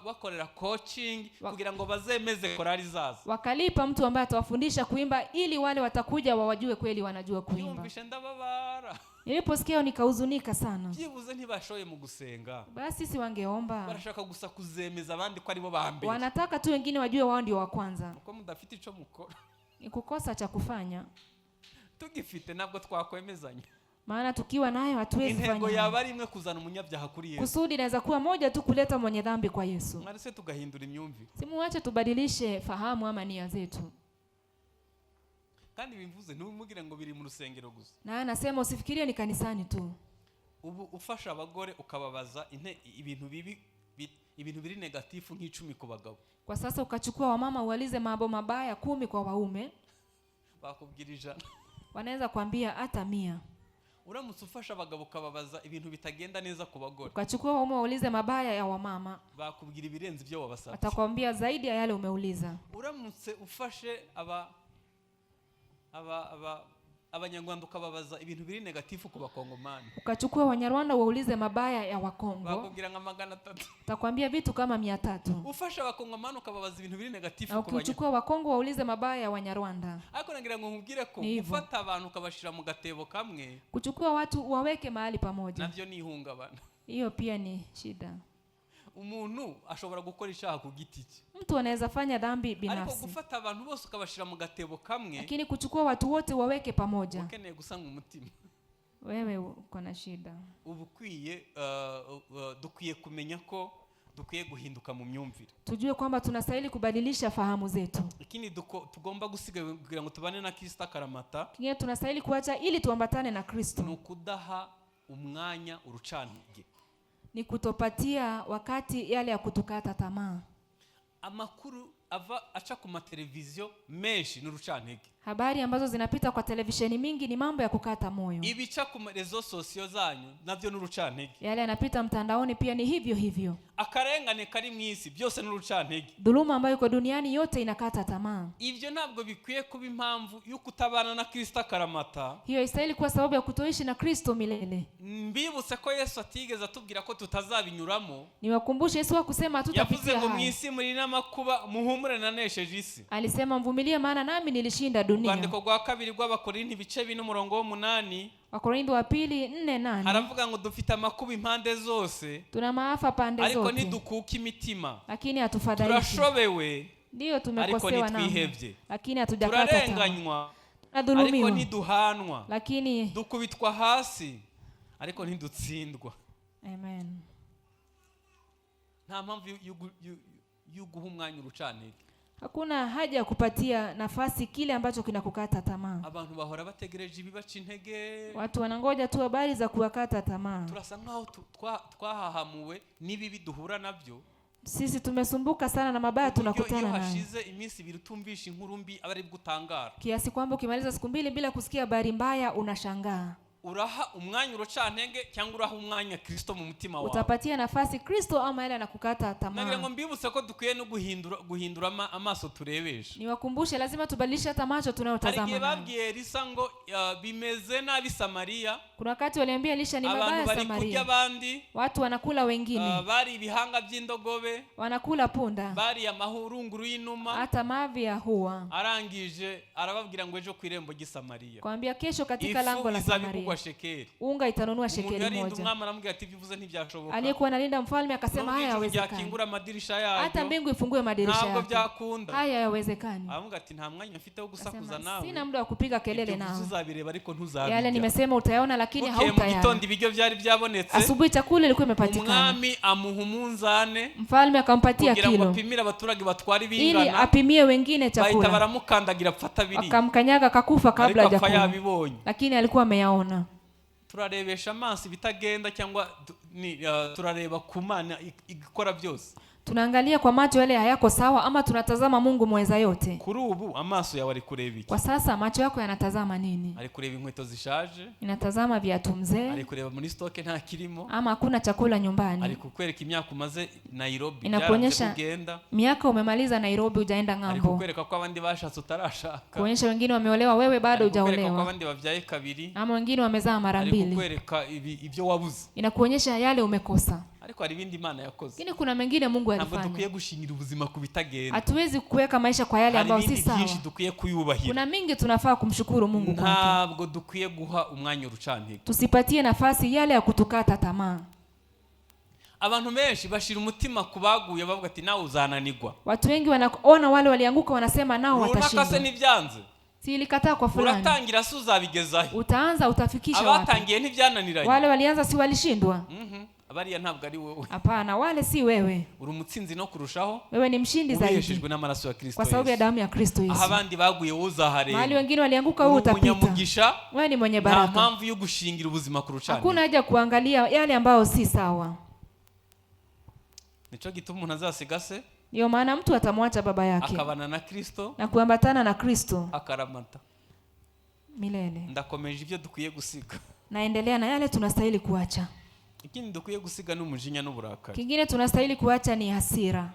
bakorera coaching kugira ngo bazemeze korari izaza. Wakalipa mtu ambaye atawafundisha kuimba ili wale watakuja wawajue kweli wanajua kuimba. Yumvishe ndababara. Niliposikia nikahuzunika sana. Byibuze ntibashoye mu gusenga, Basi si wangeomba? Barashaka gusa kuzemeza abandi ko aribo ba mbere. Wanataka tu wengine wajue wao ndio wa kwanza. Uko mudafite icyo mukora. Ni kukosa cha kufanya, Tugifite ntabwo twakwemezanya. Maana tukiwa nayo hatuwezi Intego fanya. yaba ari imwe, kuzana umunyabyaha kuri Yesu. Kusudi inaweza kuwa moja tu, kuleta mwenye dhambi kwa Yesu. Mwaretse tugahindura imyumvire. Simuache tubadilishe fahamu ama nia zetu. Kandi bimvuze ntumubwire ngo biri mu rusengero gusa. Na anasema usifikirie ni kanisani tu. Ubu ufasha abagore ukababaza ibintu bibi ibintu biri négatif nk'icumi ku bagabo, Kwa sasa ukachukua wamama ualize mambo mabaya 10 kwa waume, bakubwira 100. Wanaweza kuambia hata 100. Uramutse ufasha abagabo ukababaza ibintu bitagenda neza ku bagore, Ukachukua waume waulize mabaya ya wamama, bakubwira ibirenze ibyo wabasabye. Watakwambia zaidi ya yale umeuliza. Uramutse ufashe aba abanyarwanda ukababaza ibintu biri négatif ku bakongomani, Ukachukua Wanyarwanda waulize mabaya ya Wakongo, bakubwira nka 300. Watakwambia vitu kama 300. Ufashe abakongomani ukababaza ibintu biri négatif Na ku banya ukichukua Wakongo waulize mabaya ya Wanyarwanda. Ariko nagira ngo nkubwire ko Ni hivyo. gufata abantu ukabashyira mu gatebo kamwe, Kuchukua watu waweke mahali pamoja, nabyo ni ihungabana. Hiyo pia ni shida. Umuntu ashobora gukora icyaha ku giti cye, Mtu anaweza fanya dhambi ariko binafsi, gufata abantu bose ukabashyira mu gatebo kamwe, lakini kuchukua watu wote waweke pamoja, ukeneye gusanga umutima. Wewe uko na shida. Uba ukwiye dukwiye kumenya ko dukwiye guhinduka mu myumvire. Tujue kwamba tunastahili kubadilisha fahamu zetu. Ikindi tugomba gusiga kugira ngo tubane na Kristo akaramata, Kingine tunastahili kuacha ili tuambatane na Kristo ni ukudaha umwanya urucantege. Ni kutopatia wakati yale ya kutukata tamaa. Amakuru ava aca ku mateleviziyo menshi ni urucantege. Habari ambazo zinapita kwa televisheni mingi ni mambo ya kukata moyo. Ibica ku réseaux sociaux zanyu nabyo ni urucantege. Yale yanapita mtandaoni pia ni hivyo hivyo. Akarengane kari mu isi byose ni urucantege. Dhuluma ambayo iko duniani yote inakata tamaa. Ibyo ntabwo bikwiye kuba impamvu y'uko utabana na Kristo akaramata. Hiyo haistahili kuwa sababu ya kutoishi na Kristo milele. Mbibutse ko Yesu atigeze atubwira ko tutazabinyuramo. Niwakumbushe, Yesu hakusema Yavuze hatutapitia ngo mu haya. isi muri n'amakuba, muhumure, nanesheje isi. Alisema mvumilie, maana nami nilishinda dunia. Urwandiko rwa kabiri rw'Abakorinti, ibice 4, umurongo w'8. Wakorintho wa pili 4:8. Haravuga ngo dufite amakuba impande zose, Tuna maafa pande ariko zote, ntidukuka imitima. lakini hatufadhaiki. Turashobewe, Ndiyo, ariko tumekosewa namna, ntitwihebye. lakini hatujakata tamaa. Turarenganywa, ariko Tunadhulumiwa, ntiduhanwa. lakini Dukubitwa hasi, ariko ntidutsindwa. Amen. Nta mpamvu yo guha umwanya urucantege. Hakuna haja ya kupatia nafasi kile ambacho kinakukata tamaa. Abantu bahora bategereje ibibaca intege. Watu wanangoja tu habari za kuwakata tamaa. Turasa nkaho twahahamuwe n'ibibi duhura nabyo, Sisi tumesumbuka sana na mabaya ku buryo iyo tunakutana nayo, hashize iminsi 2 utumvisha inkuru mbi aba aribwo utangara. Kiasi kwamba ukimaliza siku 2 bila kusikia habari mbaya unashangaa. Uraha umwanya urucantege cyangwa uraha umwanya Kristo mu mutima wawe? Utapatia nafasi Kristo ama yale anakukata Nagira ngo tamaa? mbibutse ko dukwiye no guhindura amaso turebesha. Niwakumbushe, lazima tubadilishe hata macho Hari tunayotazama igihe nayo. babwiye Elisa ngo bimeze nabi Samariya, Kuna wakati waliambia Elisha ni abantu mabaya bari kurya Samaria, abandi, watu wanakula wengine, bari ibihanga by'indogobe, wanakula punda, bari amahurunguru y'inuma. Hata mavi ya hua. Arangije arababwira ngo ejo ku irembo ry'i Samariya Kwambia kesho katika ifu lango la izaba Samaria igurwa shekeli. Unga itanunua Umuntu shekeli yarinda 1. umwami aramubwira ati ibyo uvuze ntibyashoboka. Aliyekuwa analinda mfalme akasema Nubwo haya ijuru hayawezekani, ryakingura amadirisha hata yaryo, mbingu ifungue madirisha ntabwo yake, byakunda. Haya hayawezekani. Aravuga ati nta mwanya mfite wo gusakuza Akasema, nawe. sina muda wa kupiga kelele Ibyo uvuze nawe, uzabireba ariko yale ntuzabirya. nimesema utayaona lakini Bukeye mu hautayala. gitondo ibiryo byari byabonetse. Asubuhi chakula ilikuwa imepatikana. Umwami amuha umunzane Mfalme akampatia kugira ngo kilo apimire abaturage batwara ili ibingana. apimie wengine Bahita chakula. baramukandagira apfa atabiriye, Akamkanyaga akakufa kabla ariko apfa hajakula, yabibonye. Lakini alikuwa ameyaona. Turarebesha amaso ibitagenda cyangwa turareba ku Mana ikora byose? Tunaangalia kwa macho yale hayako sawa ama tunatazama Mungu mweza yote? Kuri ubu amaso yawe ari kureba iki? Kwa sasa macho yako yanatazama nini? Ari kureba inkweto zishaje, Inatazama viatu mzee, ari kureba muri stock nta kirimo, ama hakuna chakula ari nyumbani? kukwereka imyaka umaze Nairobi Inakuonyesha byaranze kugenda, miaka umemaliza Nairobi hujaenda ari ng'ambo, kukwereka ko abandi bashatse utarashaka, kuonyesha wengine wameolewa wewe bado ari kukwereka ko hujaolewa, abandi babyaye kabiri, ama wengine wamezaa mara ari mbili. kukwereka ibyo wabuze. Inakuonyesha yale umekosa, Ariko hari ibindi Imana yakoze. lakini kuna mengine Mungu Ntabwo alifanya. dukwiye gushingira ubuzima ku bitagenda. Hatuwezi kuweka maisha kwa yale Hari ambayo si ibindi sawa. byinshi dukwiye kuyubahira. Kuna mingi tunafaa kumshukuru Mungu kwake. Ntabwo dukwiye guha umwanya urucantege. Tusipatie nafasi yale ya kutukata tamaa. Abantu benshi bashira umutima ku baguye bavuga ati nawe uzananigwa. Watu wengi wanaona wale walianguka wanasema nao Runaka se watashindwa. ntibyanze? Si ilikataa kwa fulani? Uratangira se uzabigezahe? Utaanza utafikisha wapi? Abatangiye ntibyananiranye? Wale walianza si walishindwa? Bariya ntabwo ari wowe. Hapana, wale si wewe. Uri umutsinzi no kurushaho, Wewe ni mshindi zaidi ubiheshejwe n'amaraso ya Kristo kwa sababu ya Yesu. damu ya Kristo Aho Yesu. abandi baguye wowe Mahali uzahareba. wengine walianguka wewe Uri utapita. umunyamugisha. Wewe ni mwenye Nta baraka. mpamvu yo gushingira ubuzima ku Hakuna rucaniro. haja ya kuangalia yale ambayo si sawa. Nicyo gituma umuntu azasiga se Ndiyo maana mtu atamwacha baba yake akabana na Kristo na kuambatana na Kristo akaramata. Milele. Ndakomeje ibyo dukwiye gusiga. Naendelea na yale tunastahili kuacha. Ikindi dukwiye gusiga ni umujinya n'uburakari. Kingine tunastahili kuacha ni hasira.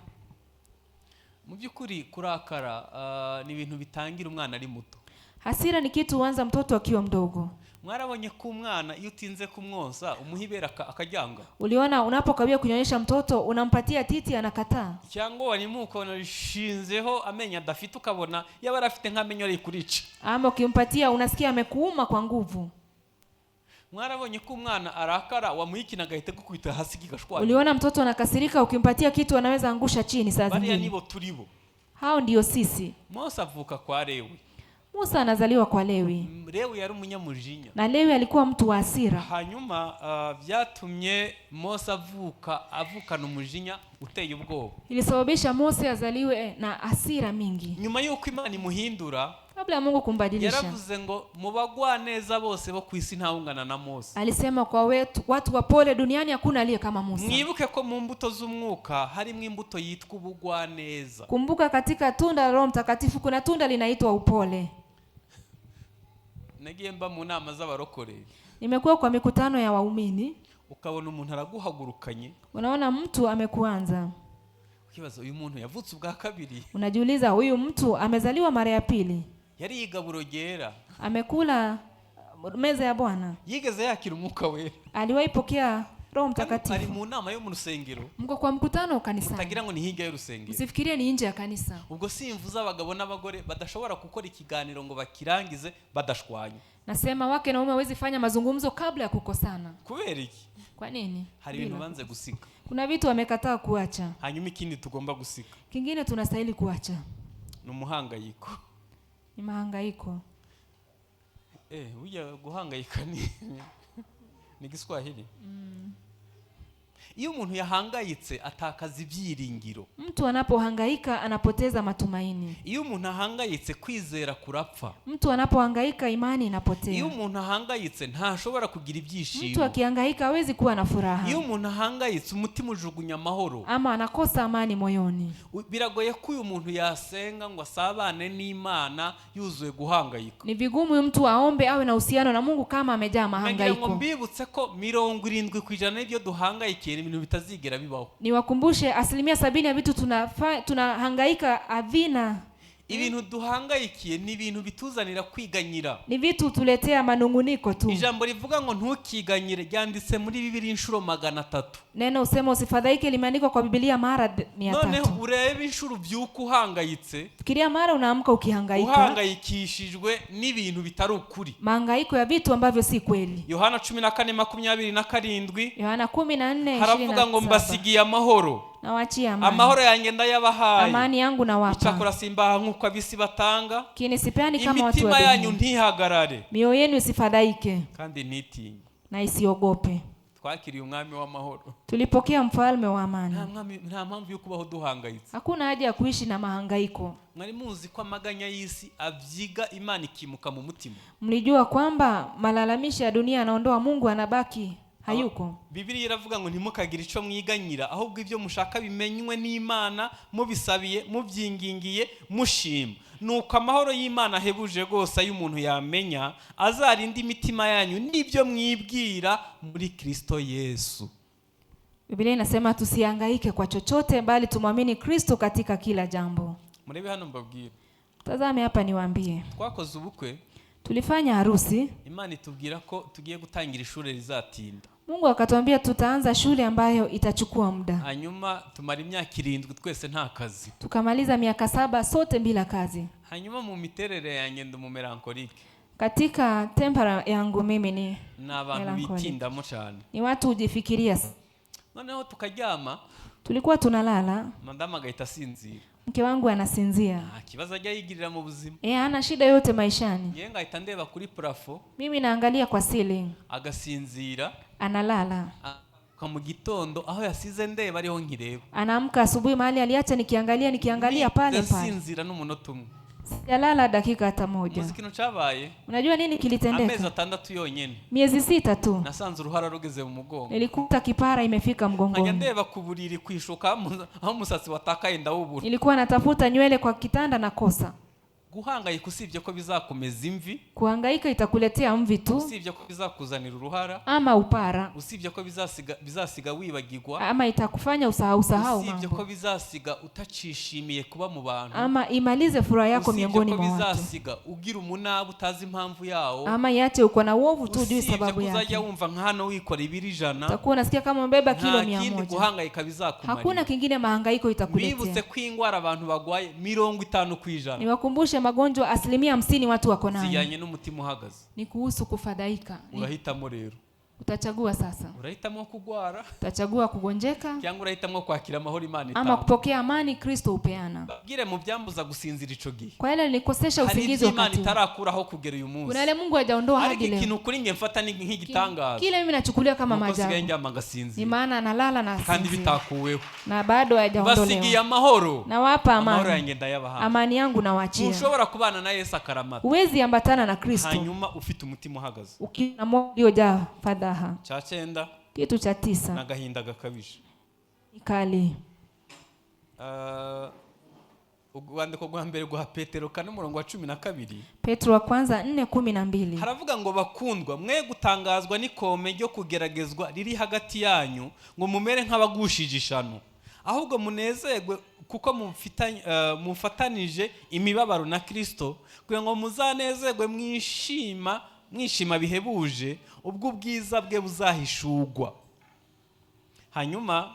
Mu by'ukuri kurakara ni ibintu bitangira umwana ari muto. Hasira ni kitu huanza mtoto akiwa mdogo. Mwarabonye ko umwana iyo utinze kumwonsa umuha ibere akaryanga? Uliona unapokawia kunyonyesha mtoto unampatia titi anakataa. Cyangwa warimu ukabona rishinzeho amenyo adafite, ukabona yaba yari afite nk'amenyo ari kurica. Ama ukimpatia unasikia amekuuma kwa nguvu. Mwarabonye ko umwana arakara wamuha ikintu agahita gukubita hasi kigashwanya? Uliona mtoto anakasirika ukimpatia kitu anaweza angusha chini saa Bariya zingine. nibo turibo. Hao ndiyo sisi. Mose avuka kwa Lewi. Musa anazaliwa kwa Lewi. Lewi yari umunyamujinya. Na Lewi alikuwa mtu wa hasira. Hanyuma byatumye Mose avuka avukana umujinya uteye ubwoba. Ilisababisha Mose azaliwe na hasira mingi. Nyuma y'uko Imana imuhindura, Kabla ya Mungu kumbadilisha, yaravuze ngo mu bagwaneza bose bo ku isi ntawungana na Mose. Alisema kwa watu wapole duniani hakuna aliye kama Musa. Mwibuke ko mu mbuto z'umwuka harimo imbuto yitwa ubugwaneza. Kumbuka katika tunda la Roho Mtakatifu kuna tunda linaitwa upole. Nagiye mba mu nama z'abarokore. Nimekuwa kwa mikutano ya waumini. Ukabona umuntu araguhagurukanye. Unaona mtu amekuanza. Ukibaza uyu muntu yavutse ubwa kabiri? Unajiuliza, huyu mtu amezaliwa mara ya pili? Yariye igaburo ryera? Amekula meza ya Bwana? Yigeze yakira Umwuka Wera? Aliwahi pokea Roho Kandi ari Mtakatifu? mu nama yo mu rusengero. Mko kwa mkutano kanisani. Utagira ngo ni hirya y'urusengero. Usifikirie ni nje ya kanisa. Ubwo simvuze abagabo n'abagore badashobora gukora ikiganiro ngo bakirangize badashwanye. Nasema wake na mume hawezi fanya mazungumzo kabla ya kukosana. Kubera iki? Kwa nini? Hari ibintu Bila. banze gusiga. Kuna vitu wamekataa kuacha. Hanyuma ikindi tugomba gusiga Kingine tunastahili kuacha ni umuhangayiko. Ni mahangaiko. Eh, burya guhangayika ni Igiswahili. Iyo umuntu yahangayitse atakaza ibyiringiro. Mtu anapohangaika anapoteza matumaini. Iyo umuntu ahangayitse kwizera kurapfa. Mtu anapohangaika imani Iyo inapotea. umuntu ahangayitse ntashobora kugira Mtu ibyishimo. akihangaika hawezi kuwa na furaha. Iyo umuntu ahangayitse umutima ujugunya amahoro. Ama anakosa amani moyoni. Biragoye ko uyu muntu yasenga ngo asabane n'Imana yuzuye guhangayika. Ni vigumu huyu mtu aombe awe na uhusiano na Mungu kama amejaa Nagira ngo mahangaiko. mbibutse ko 70% y'ibyo duhangayikiye ni ibintu bitazigera bibaho. Niwakumbushe 70% ya vitu tunahangaika havina. Ibintu duhangayikiye ni ibintu bituzanira kwiganyira. Ni vitu tuletea manunguniko tu. Ijambo rivuga ngo ntukiganyire ryanditse muri Bibiliya inshuro 300. Neno usema usifadhaike limeandikwa kwa Biblia mara mia Noneho tatu. urebe inshuro ubyuka uhangayitse, Fikiria mara unaamka ukihangaika, uhangayikishijwe n'ibintu bitari ukuri. mahangaiko ya vitu ambavyo si kweli. Yohana 14:27 Yohana 14 haravuga ngo 27. mbasigiye amahoro, Nawaachia amani. amahoro yanjye ndayabahaye, Amani yangu nawapa. icyakora simbaha nk'uko ab'isi batanga, Lakini sipeani kama watu imitima wa yanyu dunia. ntihagarare Mioyo yenu isifadhaike kandi ntitinye. Na isiogope. Twakiriye umwami w'amahoro. Tulipokea mfalme wa amani. Nta mwami, nta mpamvu yo kubaho duhangayitse. Hakuna haja ya kuishi na mahangaiko. Mwari muzi ko amaganya y'isi abyiga Imana ikimuka mu mutima? Mlijua kwamba malalamisho ya dunia yanaondoa Mungu, anabaki hayuko? Bibiliya iravuga ngo ntimukagire icyo mwiganyira, ahubwo ibyo mushaka bimenywe n'Imana, mubisabiye, mubyingingiye, mushima. Nuko amahoro y'Imana ahebuje rwose ayo umuntu yamenya azarinda imitima yanyu n'ibyo mwibwira muri Kristo Yesu. Biblia inasema tusihangaike kwa chochote, bali tumwamini Kristo katika kila jambo. Murebe hano mbabwire. Tazame hapa niwaambie. Twakoze ubukwe. Tulifanya harusi. Imana itubwira ko tugiye gutangira ishuri rizatinda. Mungu akatuambia tutaanza shule ambayo itachukua muda. Hanyuma tumara imyaka 7 twese nta kazi. Tukamaliza miaka 7 sote bila kazi. Hanyuma mu miterere yanjye ndi umumelankolike. Katika tempera yangu mimi ni Ni abantu melancholic. bitindamo cyane. Ni watu hujifikiria. Noneho tukaryama. Tulikuwa tunalala. Madamu agahita asinzira. Mke wangu anasinzia. Nta kibazo ajya yigirira mu buzima. Hana shida yote maishani. Ngewe ngahita ndeba kuri plafond. Mimi naangalia kwa ceiling. Agasinzira. Analala. Akanguka mu gitondo aho yasize ndeba ariho nkireba. Anaamka asubuhi mahali aliacha nikiangalia pale pale. Nsinzira n'umunota umwe. Sijalala dakika hata moja. Muzi ikintu cyabaye? Unajua nini kilitendeka? Amezi 6 yonyene. Miezi 6 tu. Nasanze uruhara rugeze mu mugongo. Nilikuta kipara imefika mgongoni. Nkajya ndeba ku buriri kwishuka aho umusatsi watakaye ndawubura. Nilikuwa natafuta nywele kwa kitanda na kosa. Guhangayika usibye ko bizakomeza imvi. Kuhangaika itakuletea mvi tu. Usibye ko bizakuzanira uruhara. Ama upara. Usibye ko bizasiga wibagirwa. Ama itakufanya usahau sahau Usibye mambo. ko bizasiga utacishimiye kuba mu bantu. Ama imalize furaha yako Usibye miongoni ko mwa watu. bizasiga ugira umunabi utazi impamvu yawo. Ama iache uko na uovu tu hujui Usibye sababu ko yake. uzajya wumva nka hano wikora ibiro 100. Utakuwa unasikia kama umebeba kilo Nta mia kindi moja. guhangayika bizakumarira. Hakuna kingine mahangaiko itakuletea. Bibutse ko ingwara abantu bagwaye 50%. Niwakumbushe magonjwa 50% watu wako nayo. Zijyanye n'umutima uhagaze. Ni kuhusu kufadhaika. Urahitamo rero. Utachagua sasa. Urahitamo kugwara. Utachagua kugonjeka. Cyangwa urahitamo kwakira amahoro Imana itanga. Ama kupokea amani Kristo upeana. Babwire mu byambuza gusinzira ico gihe. Kwa yale nilikosesha Hari usingizi ibyo Imana wakati. itarakuraho kugera uyu munsi. Kuna yale Mungu hajaondoa Ariko hadi leo. ikintu kuri nge mfata ni nk'igitangaza. Kile mimi nachukulia kama Nuko nsigaye maajabu. ndyama ngasinzira. Ni maana analala na Kandi asinzira. bitakuweho. Na bado hajaondolewa. Basigiye amahoro. Nawapa Amahoro amani. yanjye ndayabaha. Amani yangu nawaachia. Ntushobora kubana na Yesu akaramata. Huwezi ambatana na Kristo. Hanyuma ufite umutima uhagaze. Ukiwa na moyo uliojaa fadhaha. Cya 9. Kitu cha 9. N'agahinda gakabije. Ni kali. Urwandiko rwa mbere rwa Petero 4 umurongo wa 12. Petro wa kwanza 4:12. Haravuga ngo: "Bakundwa, mwe gutangazwa n'ikome ryo kugeragezwa riri hagati yanyu ngo mumere nk'abagushije ishano, ahubwo munezerwe kuko mufatanije imibabaro na Kristo, kugira ngo muzanezerwe mwishima mwishima bihebuje ubwo ubwiza bwe buzahishurwa." Hanyuma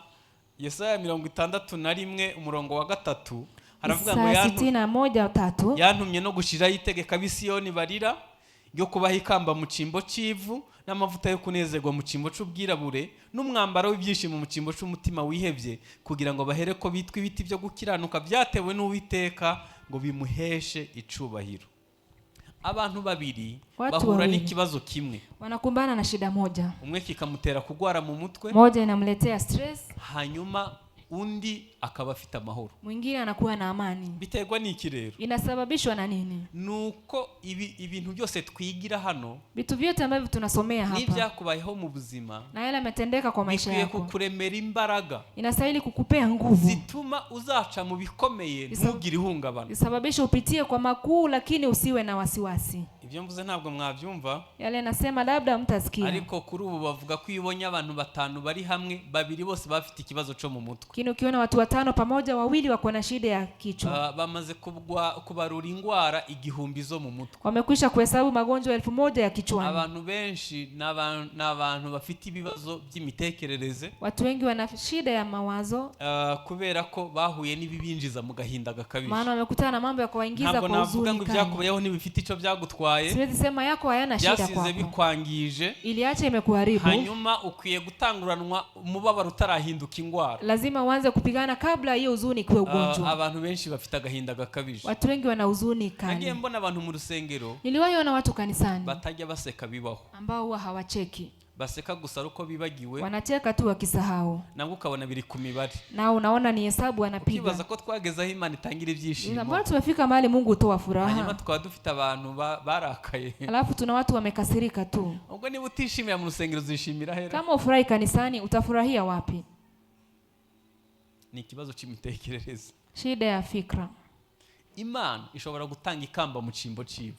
Yesaya 61 umurongo wa 3 haravuga ngo Isaya 61:3. "Yantumye no gushiraho itegeko ab'Isiyoni barira ryo kubaha ikamba mu cyimbo cy'ivu, n'amavuta yo kunezerwa mu cyimbo cy'ubwirabure, n'umwambaro w'ibyishimo mu cyimbo cy'umutima wihebye, kugira ngo bahere ko bitwa ibiti byo gukiranuka byatewe n'Uwiteka ngo bimuheshe icubahiro." Abantu babiri Watu bahura wawili n'ikibazo kimwe, wanakumbana na shida moja. Umwe kikamutera kugwara mu mutwe, Moja inamletea stress, hanyuma undi akaba afite amahoro. Mwingine anakuwa na amani. Biterwa n'iki rero? Inasababishwa na nini? Nuko ibi ibintu byose twigira hano Vitu vyote ambavyo tunasomea hapa n'ibyakubayeho mu buzima na yale yametendeka kwa maisha bikwiye yako kukuremera imbaraga inastahili kukupea nguvu zituma uzaca mu bikomeye ntugire ihungabana. Isababishe upitie kwa makuu, lakini usiwe na wasiwasi. Ibyo mvuze ntabwo mwabyumva. Yale nasema labda mtasikia, Ariko kuri ubu bavuga ko iyo ubonye abantu batanu bari hamwe, babiri bose bafite ikibazo cyo mu mutwe. Lakini ukiona watu watano pamoja, wawili wako na shida ya kichwa. Ah, bamaze kubarura indwara 1000 zo mu mutwe. Wamekwisha kuhesabu magonjwa 1000 ya kichwani. Abantu benshi ni abantu bafite ibibazo by'imitekerereze. Watu wengi wana shida ya mawazo, Ah, kubera ko bahuye n'ibibinjiza mu gahinda gakabije. Maana wamekutana na mambo ya kuwaingiza Ntabwo kwa navuga huzuni ngo kali. ibyakubayeho ntibifite icyo byagutwaye, Siwezi sema yako hayana shida byasize kwako, bikwangije. Iliacha imekuharibu. Hanyuma ukwiye gutanguranwa umubabaro utarahinduka indwara. Lazima uanze kupigana kabla hiyo huzuni ikuwe Ah, ugonjwa. abantu benshi bafite agahinda gakabije. Watu wengi wana huzuni Nagiye kali. mbona abantu mu rusengero Niliwahi ona watu kanisani batajya baseka bibaho, ambao huwa hawacheki, baseka gusa ari uko bibagiwe, wanacheka tu wakisahau, nabwo ukabona biri ku mibare, na unaona ni hesabu wanapiga. ukibaza ko twageze aho Imana itangira ibyishimo, Mbona tumefika mahali Mungu hutoa hanyuma furaha, tukaba dufite abantu barakaye. Alafu tuna watu wamekasirika tu. Ubwo niba utishimira mu rusengero, uzishimira hera? Kama ufurahi kanisani, utafurahia wapi? Ni ikibazo cy'imitekerereze. Shida ya fikra. Imana ishobora gutanga ikamba mu cyimbo cy'ivu,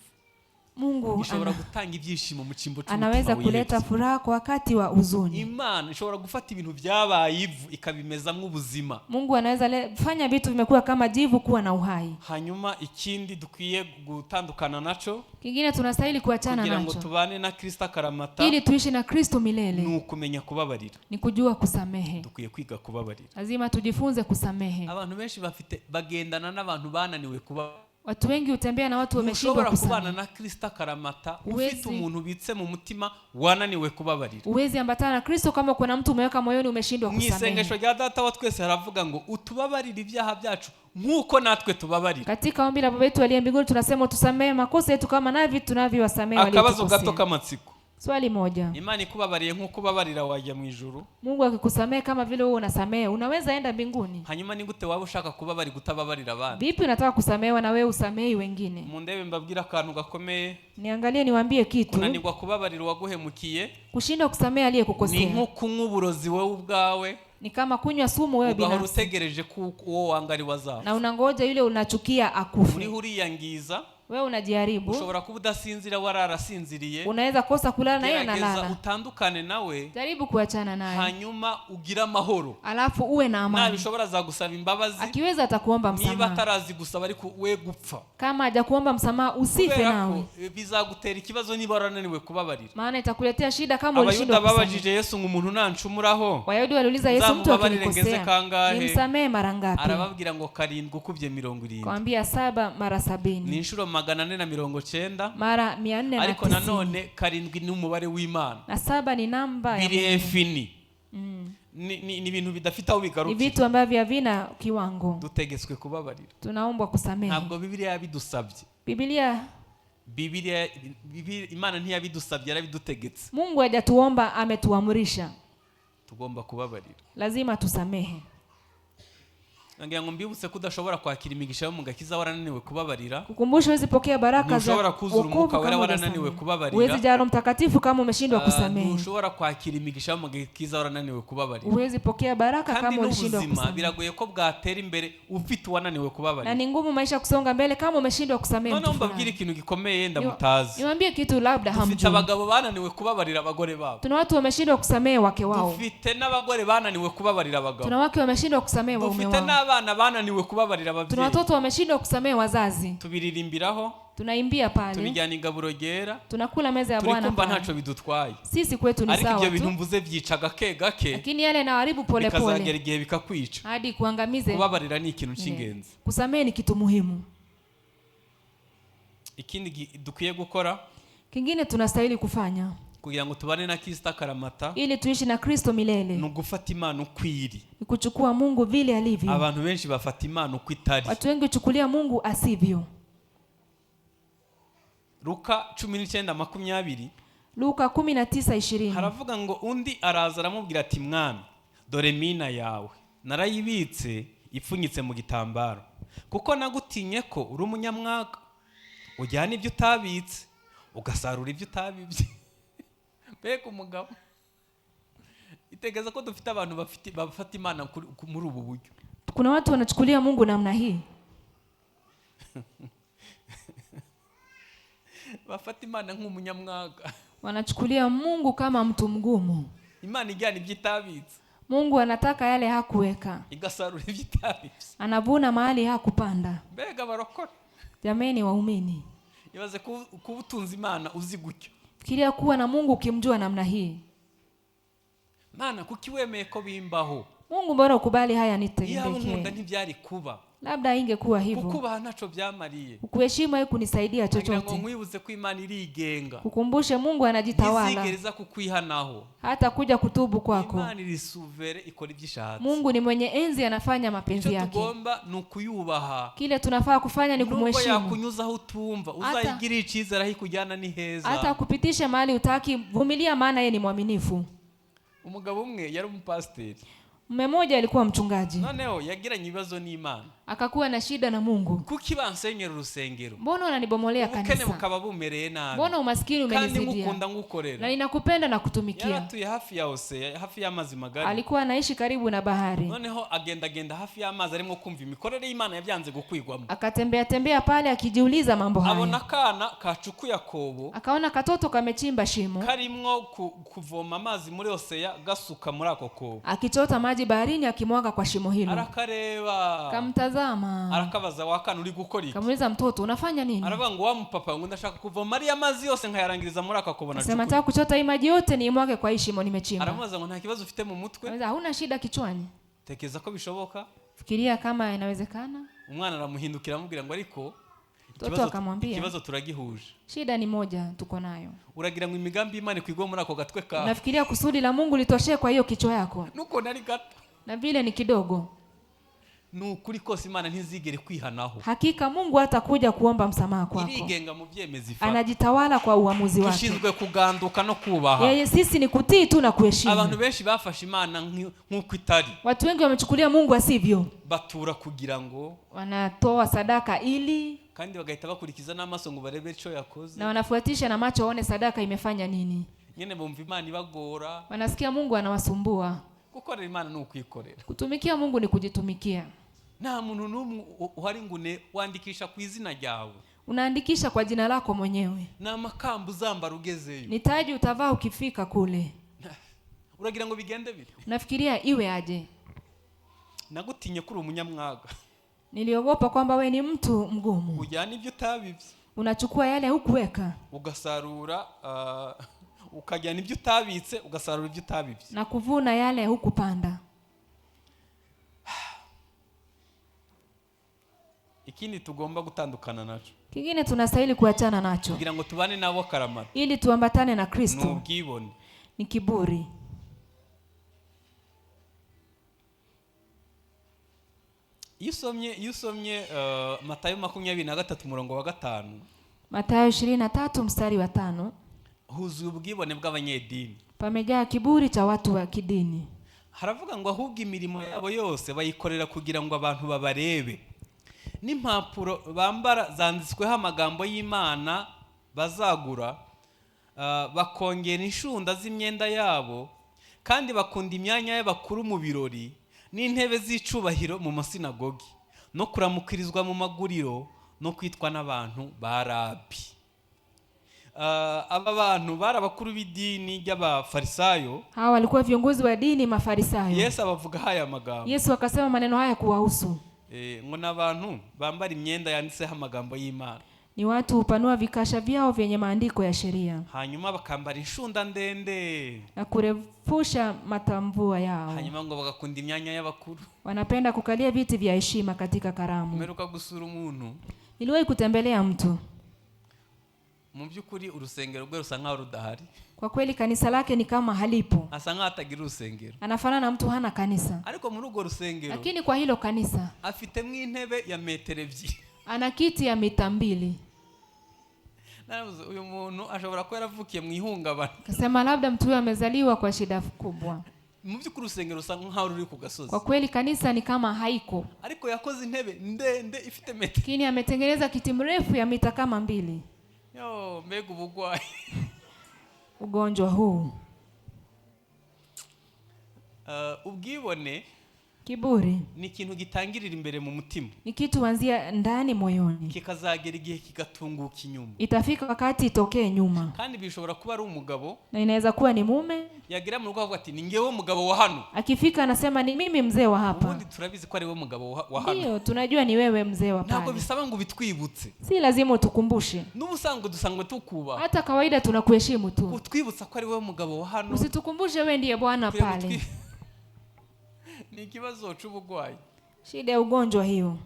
Mungu ishobora gutanga ibyishimo mu cyimbo anaweza cy'umutima kuleta wihebye. Furaha kwa wakati wa huzuni. Imana ishobora gufata ibintu byabaye ivu ikabimezamo ubuzima. Mungu anaweza fanya vitu vimekuwa kama jivu kuwa na uhai. Hanyuma ikindi dukwiye gutandukana naco Kingine tunastahili kuachana kugira ngo nacho tubane na Kristo akaramata ili tuishi na Kristo milele ni ukumenya kubabarira. Ni kujua kusamehe. Dukwiye kwiga kubabarira. Lazima tujifunze kusamehe. Abantu benshi bafite bagendana n'abantu bananiwe kuba. Watu wengi hutembea na watu wameshindwa Ntushobora kubana kusamehe. na Kristo akaramata Uwezi. ufite umuntu ubitse mu mutima wananiwe kubabarira. Huwezi ambatana na Kristo kama kuna mtu umeweka moyoni umeshindwa Mu isengesho kusamehe. rya Data wa twese haravuga ngo: "Utubabarire ibyaha byacu nk'uko natwe tubabarira." Katika ombi la Baba yetu aliye mbinguni tunasema tusamehe makosa yetu kama navyo tunavyowasamehe Akabazo gato waliotukosea. k'amatsiko. Swali moja. Imana ikubabariye nk'uko ubabarira, wajya mu ijuru? Mungu akikusamehe kama vile wewe unasamehe, unaweza enda mbinguni? Hanyuma ni gute waba ushaka kubabarira utababarira abandi? Vipi unataka kusamehewa na wewe usamehi wengine? Mundebe mbabwire akantu gakomeye. Niangalie niwaambie kitu. Kunanirwa kubabarira uwaguhemukiye Kushindwa kusamehe ni aliyekukosea nko kunywa uburozi wowe ubwawe, ni kama kunywa sumu wewe ugahora binafsi, utegereje ko uwo wanga ari wazapfa. Na unangoja yule unachukia akufe. Uriho uriyangiza. Wewe unajiharibu. Ushobora kuba udasinzira wararasinziriye. Unaweza kosa kulala na yeye Gerageza analala. utandukane nawe, Jaribu kuachana naye, hanyuma ugire amahoro. alafu uwe na amani. Nabishobora azagusaba imbabazi, Akiweza atakuomba niba msamaha. atarazi gusaba ariko we gupfa, Kama hajakuomba msamaha, usife kubera nawe, ko bizagutera ikibazo niba warananiwe kubabarira. Maana itakuletea shida kama Abayuda ulishindwa kusamehe. babajije Yesu ngo: "Umuntu nancumuraho, Wayahudi waliuliza Yesu, mtu nzamubabarire ngeze akinikosea kangahe?" nimsamehe mara ngapi? Arababwira ngo: "Karindwi ukubye 70." Kawambia 7 mara Ni 70, inshuro 490. Mara mia nne na Ariko tisini. nanone karindwi ni umubare w'Imana. Na 7 ni namba ya Biri infini, ni ibintu bidafite aho ni bigarukira. Vitu ambavyo havina kiwango. Dutegetswe kubabarira. Tunaombwa kusamehe. Ntabwo Bibiliya yabidusabye. Biblia Bibiliya Imana ntiyabidusabye, yarabidutegetse. Mungu hajatuomba, ametuamrisha. Tugomba kubabarira. Lazima tusamehe. Ngira ngo mbibutse ko udashobora kwakira imigisha yo mu gakiza warananiwe kubabarira. Kukumbusha, huwezi pokea baraka za Ntushobora kuzura wokovu Umwuka Wera kama warananiwe hujasamehe. kubabarira. Huwezi jaa Roho Mtakatifu kama umeshindwa kusamehe. Ntushobora kwakira imigisha yo mu gakiza warananiwe kubabarira. Huwezi pokea baraka Kandi kama ulishindwa n'ubuzima kusamehe. biragoye ko bwatera imbere ufite uwananiwe Na kubabarira. ni ngumu maisha kusonga mbele kama umeshindwa kusamehe Noneho mtu mbabwire fulani. ikintu gikomeye yenda mutazi. Niwaambie kitu labda Dufite hamjui. abagabo bananiwe kubabarira abagore babo. Tuna watu wameshindwa kusamehe wake wao. Dufite n'abagore bananiwe kubabarira abagabo. Tuna wake wameshindwa kusamehe waume Dufite wao. n'abana bananiwe kubabarira Tuna ababyeyi. watoto wameshindwa kusamehe wazazi. Tubiririmbiraho, Tunaimbia pale, tubijyana igaburo ryera, tunakula meza ya turi Bwana kumva pale. ntacyo bidutwaye. Sisi kwetu ni Ariko sawa ibyo bintu tu, mvuze byica gake gake, lakini yale yanaharibu pole bikazagera pole igihe bikakwica. hadi kuangamize. Kubabarira ni ikintu cy'ingenzi. Kusamehe ni kitu muhimu. Ikindi dukwiye gukora Kingine tunastahili kufanya kugira ngo tubane na Kristo akaramata ili tuishi na Kristo milele ni ugufata Imana uko iri. ni kuchukua Mungu vile alivyo. Abantu benshi bafata Imana uko itari. Watu wengi huchukulia Mungu asivyo. Luka 19:20 Luka 19:20 haravuga ngo undi araza aramubwira ati: "Mwami, dore mina yawe narayibitse ipfunyitse mu gitambaro, kuko nagutinye ko uri umunyamwaga, ujyana ibyo utabitse, ugasarura ibyo utabibye." Mbega umugabo! Itegeza ko dufite abantu bafite bafata Imana muri ubu buryo. Kuna watu wanachukulia Mungu namna hii. Bafata Imana nk'umunyamwaga. Wanachukulia Mungu kama mtu mgumu. Imana ijyana ibyo itabitse, Mungu anataka yale hakuweka, igasarura ibyo itabibye. Anavuna mahali hakupanda. Mbega abarokore! Jameni waumini, Ibaze kuba utunze Imana uzi gutyo. Fikiria kuwa na Mungu ukimjua namna hii. Mana, kuki wemeye ko bimbaho? Mungu, mbona ukubali haya Iyaba unkunda nitendekee? ntibyari kuba. Labda ingekuwa hivyo. Kukubaha ntaco byamariye. Ukuheshimu haikunisaidia Kugira ngo chochote. nkwibuze ko Imana irigenga. Kukumbushe Mungu anajitawala, Ntizigera kukwihanaho. Hata kuja kutubu kwako. Imana iri souverain, ikora ibyo ishatse. Mungu ni mwenye enzi, anafanya mapenzi Icyo yake. tugomba ni ukuyubaha. Kile tunafaa kufanya ni Nubwo kumheshimu. yakunyuzaho utumva, uzayigirire icyizere, aho ikujyana ni heza. Hata kupitisha mahali utaki, vumilia, maana yeye ni mwaminifu. Umugabo umwe yari umupasiteri. Mume mmoja alikuwa mchungaji, Noneho yagiranye ibibazo n'Imana. Akakuwa na shida na Mungu. Kuki bansenyera urusengero, Mbona unanibomolea ubukene kanisa? bukaba bumereye nabi, Mbona umaskini kandi umenizidia? ngukunda Na ngukorera? ninakupenda na kutumikia. Yaratuye hafi ya océan, hafi y'amazi magari. Alikuwa anaishi karibu na bahari, Noneho agendagenda hafi y'amazi arimo kumva imikorere y'Imana yabyanze gukwigwamo. Akatembea tembea pale akijiuliza mambo Abona haya. akana kacukuye akobo, Akaona katoto kamechimba shimo, karimwo kuvoma amazi muri océan gasuka muri ako kobo. Akichota maji baharini akimwaga kwa shimo hilo. Arakareba, Kamtazama, arakabaza: "Wakana, uri gukora iki?" kamuuliza, "Mtoto, unafanya nini?" Aravuga ngo: "Wa mupapa," ngo, "ndashaka kuvoma ariya mazi yose nkayarangiriza muri aka kobo Akasema, nacukuye." "Nataka kuchota hii maji yote niimwage kwa hii shimo nimechimba." Aramubaza ngo: "Nta kibazo ufite mu mutwe?" Akamuuliza, "Hauna shida kichwani?" Tekereza ko bishoboka. Fikiria kama inawezekana. Umwana aramuhindukira aramubwira ngo: "Ariko Mtoto akamwambia, ikibazo turagihuje." "Shida ni moja tuko nayo." Uragira ngo imigambi y'Imana ikwigwa muri ako gatwe kawe? Unafikiria kusudi la Mungu litoshee kwa hiyo kichwa yako? Nuko ari gato. Na vile ni kidogo. Ni ukuri kose Imana ntizigere kwihanaho. Hakika Mungu hatakuja kuomba msamaha kwako. Irigenga mu byemezo ifata. Anajitawala kwa uamuzi wake. Dushinzwe kuganduka no kubaha. Yeye sisi ni kutii tu na Abantu kuheshimu. benshi bafashe Imana nk'uko itari. Watu wengi wamechukulia Mungu asivyo. Batura kugira ngo, Wanatoa sadaka ili, kandi bagahita bakurikiza n'amaso ngo barebe icyo yakoze. Na wanafuatisha na macho waone sadaka imefanya nini. Nyine bumva Imana ibagora. Wanasikia Mungu anawasumbua. Gukorera Imana ni ukwikorera. Kutumikia Mungu ni kujitumikia. Nta muntu n'umwe uhari ngo wandikisha ku izina ryawe. Unaandikisha kwa jina lako mwenyewe. Ni amakamba uzambara ugezeyo. Ni taji utavaa ukifika kule. Uragira ngo bigende bite? Unafikiria iwe aje? Nagutinye ko uri umunyamwaga, Niliogopa kwamba we ni mtu mgumu, ujyana ibyo utabibye, unachukua yale hukuweka ugasarura, ukajyana ibyo utabitse, ugasarura ibyo utabibye. Na kuvuna yale hukupanda. Ikindi tugomba gutandukana naco Kingine tunastahili kuachana nacho kugira ngo tubane nabo karamata ili tuambatane na ni Kristo ubwibone. Ni kiburi. Iyo usomye Matayo 23 umurongo wa 5, Mathayo 23 mstari wa 5, huzuye ubwibone bw'abanyedini. Pamejaa kiburi cha watu wa kidini. Haravuga ngo ahubwo imirimo yabo yose bayikorera kugira ngo abantu babarebe, n'impapuro bambara zanditsweho amagambo y'Imana bazagura, bakongera inshunda z'imyenda yabo, kandi bakunda imyanya y'abakuru mu birori n'intebe z'icubahiro mu masinagogi, no kuramukirizwa mu maguriro, no kwitwa n'abantu ba Rabi. Aba bantu bari abakuru b'idini ry'Abafarisayo. Hawa walikuwa viongozi wa dini, Mafarisayo. Yesu abavugaho aya magambo. Yesu akasema maneno haya kuwahusu. Ngo ni abantu bambara imyenda yanditseho amagambo y'Imana, Ni watu hupanua vikasha vyao vyenye maandiko ya sheria hanyuma bakambara inshunda ndende, na kurefusha matamvua yao. Hanyuma ngo bagakunda imyanya y'abakuru. Wanapenda kukalia viti vya heshima katika karamu. Mperuka gusura umuntu. Niliwahi kutembelea mtu. Mu by'ukuri urusengero rwe rusa nkaho rudahari. Kwa kweli kanisa lake ni kama halipo. Asa nkaho atagira urusengero. Anafanana na mtu hana kanisa. Ariko muri urwo rusengero Lakini kwa hilo kanisa afitemo intebe ya metero 2. ana kiti ya mita 2. Naravuze, uyu muntu ashobora kuba yaravukiye mu ihungabana. Akasema labda mtu huyo amezaliwa kwa shida kubwa. Mu by'ukuri urusengero rusa nkaho ruri ku gasozi. Kwa kweli kanisa ni kama haiko. Ariko yakoze intebe ndende ifite metero. Lakini ametengeneza kiti mrefu ya mita kama 2. Yo, mbega ubugwayi! Ugonjwa huu. Ubwibone Kiburi ni ikintu gitangirira imbere mu mutima, ni kitu huanzia ndani moyoni, kikazagera igihe kigatunguka inyuma. Itafika wakati itokee nyuma. Kandi bishobora kuba ari umugabo Na inaweza kuwa ni mume yagera mu rugo akavuga ati ni ngewe mugabo wa hano. Akifika anasema ni mimi mzee wa hapa. Ubundi turabizi ko ari we mugabo wa hano. Ndio tunajua ni wewe mzee wa Ntabwo pale. bisaba ngo ubitwibutse. Si lazima utukumbushe. N'ubusanzwe dusangwe tukubaha. Hata kawaida tunakuheshimu tu. Utwibutsa ko ari we mugabo wa hano. Usitukumbushe wewe ndiye bwana Twebwe pale. Ni ikibazo c'ubugwayi. Shida ya ugonjwa hiyo.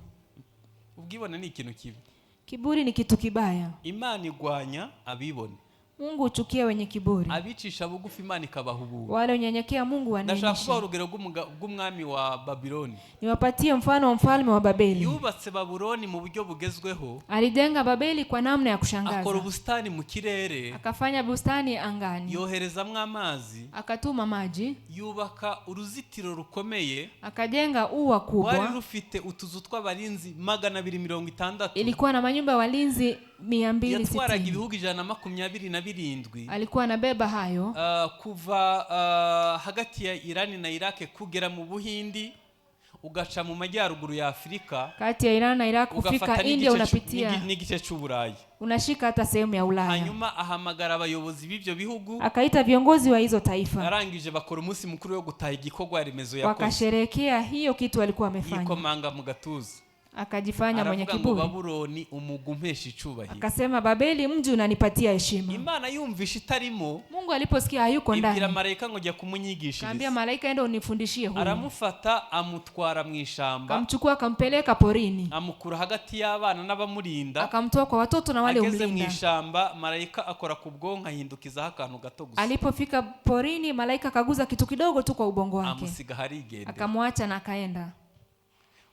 Ubwibone ni ikintu kibi. Kiburi ni kitu kibaya. Imana igwanya abibone. Mungu huchukia wenye kiburi. Abicisha bugufi Imana ikabaha ubuntu. Wale unyenyekea Mungu Ndashaka kubaha waneemesha. urugero rw'umwami wa Babiloni. Niwapatie mfano wa mfalme wa Babeli. Yubatse Babuloni mu buryo bugezweho. Alijenga Babeli kwa namna ya Akora kushangaza. ubusitani mu kirere. Akafanya bustani angani. Yoherezamwo amazi. Akatuma maji. Yubaka uruzitiro rukomeye. Akajenga ua Rwari kubwa. rufite utuzu tw'abarinzi 260. Ilikuwa na manyumba ya walinzi Yatwaraga 260. ibihugu 127. Alikuwa anabeba hayo. Kuva hagati ya Irani na Iraq kugera mu Buhindi, ugaca mu majyaruguru ya Afurika, Kati ya Iran na Iraq kufika ugafata India unapitia, n'igice c'Uburayi. unashika hata sehemu ya Ulaya. Hanyuma ahamagara abayobozi b'ibyo bihugu. Akaita viongozi wa hizo taifa. Arangije bakora umunsi mukuru wo gutaha igikorwa remezo yakoze. Wakasherehekea hiyo kitu alikuwa amefanya. Yikomanga mu gatuza. Akajifanya mwenye Aravuga ngo kiburi. Babuloni umugwi umpesha icubahiro. Akasema Babeli mji unanipatia heshima. Imana yumvisha itarimo, Mungu aliposikia hayuko ibwira ndani, marayika ngo jya akaambia kumunyigishiriza. malaika enda unifundishie huyu. Aramufata amutwara mu ishamba, Akamchukua akampeleka porini. amukura hagati y'abana n'abamurinda. Akamtoa kwa watoto na wale Ageze mu umlinda. ishamba marayika akora ku bwonko ahindukizaho akantu gato gusa. Alipofika porini malaika akaguza kitu kidogo tu kwa ubongo wake. Amusiga harigendera. Akamwacha na akaenda.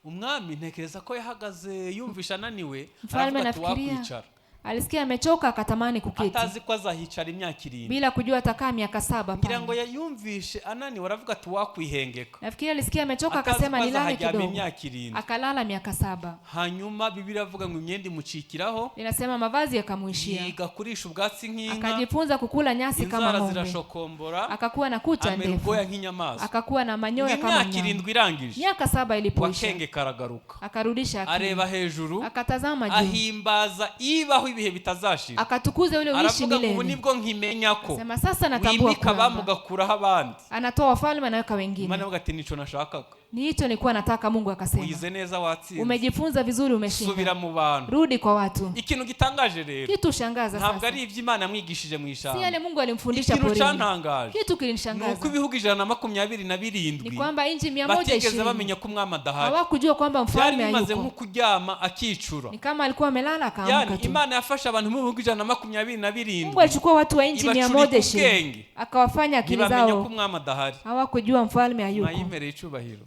Umwami ntekereza ko yahagaze yumvisha ananiwe, Mfalme aravuga ati nafikiria wakwicara. alisikia amechoka akatamani kuketi. Atazi ko azahicara imyaka 7. Bila kujua atakaa miaka 7 Ngira ngo pale. yayumvishe ananiwe aravuga ati wakwihengeka. Nafikiria alisikia amechoka Atazi ko akasema nilale azaharyama kidogo. imyaka 7. Akalala miaka 7. Hanyuma Bibiliya iravuga ngo imyenda imucikiraho, Inasema mavazi yakamuishia. yiga kurisha ubwatsi nk'inka, Akajifunza kukula nyasi kama inzara ng'ombe. zirashokombora, Akakuwa na kucha amera ndefu. ubwoya nk'inyamaswa. Akakuwa na manyoya kama Imyaka mnyama. 7 irangije, Miaka 7 ilipoisha, wakenge karagaruka, akarudisha akili. areba hejuru, Akatazama juu. ahimbaza ibaho ibihe bitazashira. Akatukuza yule uishi Aravuga ngo ubu milele. nibwo nkimenya ko Sema sasa natambua wimika abami kwamba ugakuraho abandi. anatoa wafalme anaweka Imana wengine. ivuga ati nico nashakaga. Ni hicho nilikuwa nataka. Mungu akasema Wize neza watsinze, umejifunza vizuri, umeshinda, subira mu bantu. rudi kwa watu. Ikintu gitangaje rero Kitu shangaza ntabwo sasa ari iby'Imana yamwigishije mu si ishamba. yale Mungu alimfundisha Ikintu porini. cyantangaje Kitu ni uko kilinishangaza ibihugu 127 ni kwamba nchi batigeze 120 bamenya ko umwami adahari. hawakujua kwamba Byari mfalme bimaze nko hayuko. kuryama akicura. Ni kama alikuwa amelala akaamka Yani tu. Imana yafashe abantu mu bihugu 127 Mungu alichukua watu wa nchi ibacurika 120 ubwenge, akawafanya akili ntibamenya ko zao umwami adahari. hawakujua mfalme hayuko. Mwayimereye icubahiro.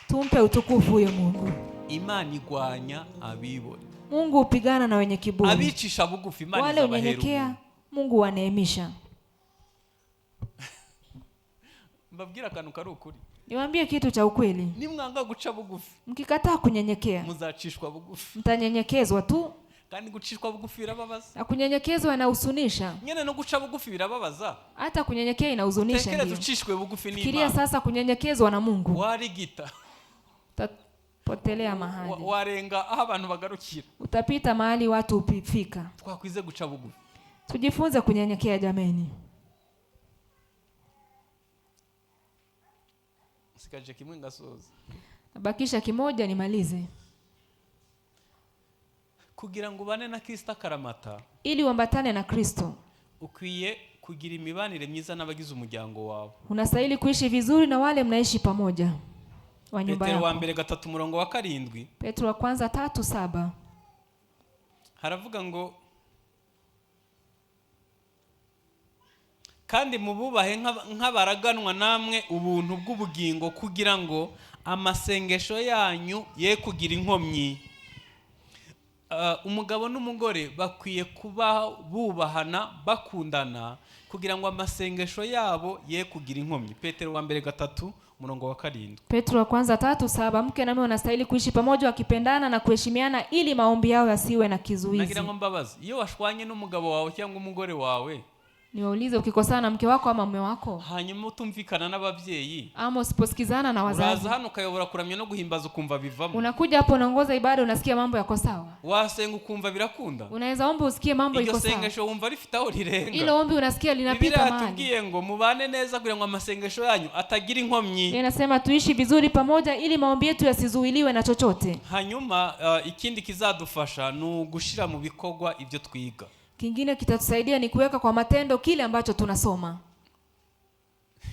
Tumpe utukufu huyo Mungu. Imana igwanya abibone. Mungu hupigana na wenye kiburi. Abicisha bugufi Imana Wale izabahera unyenyekea ubuntu. Mungu waneemisha. Mbabwira akantu kari ukuri. Niwaambie kitu cha ukweli, Nimwanga guca bugufi, mkikataa kunyenyekea muzacishwa bugufi. mtanyenyekezwa tu, Kandi gucishwa bugufi birababaza. na kunyenyekezwa inahuzunisha. Nyine no guca bugufi birababaza. Hata kunyenyekea inahuzunisha. Tekereza Ndio ucishwe bugufi fikiria n'Imana, sasa kunyenyekezwa na Mungu, warigita, utapotelea mahali, warenga aho abantu bagarukira. Utapita mahali watu hufika. Twakwize guca bugufi. Tujifunze kunyenyekea jameni. Nsigaje kimwe ngasoza. Nabakisha kimoja nimalize. Kugira ngo ubane na Kristo akaramata, Ili uambatane na Kristo, ukwiye kugira imibanire myiza n'abagize umuryango wawe. Unastahili kuishi vizuri na wale mnaishi pamoja wa nyumba Petero wa yako. mbere 3:7 Petro wa kwanza 3:7 haravuga ngo kandi mububahe nk'abaraganwa namwe ubuntu bw'ubugingo, kugira ngo amasengesho yanyu ye kugira inkomyi. Umugabo n'umugore bakwiye kuba bubahana, bakundana, kugira ngo amasengesho yabo ye kugira inkomyi. Petero wa mbere 3:7. Petro wa kwanza 3:7, mke na mume wanastahili kuishi pamoja wakipendana na kuheshimiana ili maombi yao yasiwe na kizuizi. Nagira ngo mbabaze, iyo washwanye n'umugabo wawe cyangwa umugore wawe, Niwaulize, ukikosana na mke wako ama mume wako, hanyuma utumvikana n'ababyeyi, ama usiposikizana na wazazi, uraza hano ukayobora kuramya no guhimbaza ukumva bivamo. Unakuja hapo unaongoza ibada unasikia mambo yako sawa. Wasenga ukumva birakunda. Unaweza omba usikie mambo Iryo iko sawa. sengesho wumva rifite aho rirenga. Ile ombi unasikia linapita Bibiliya mahali. yatubwiye ngo mubane neza kugira ngo amasengesho yanyu atagira inkomyi. Inasema tuishi vizuri pamoja ili maombi yetu yasizuiliwe na chochote. Hanyuma ikindi kizadufasha ni ugushira mu bikorwa ibyo twiga. Kingine kitatusaidia ni kuweka kwa matendo kile ambacho tunasoma.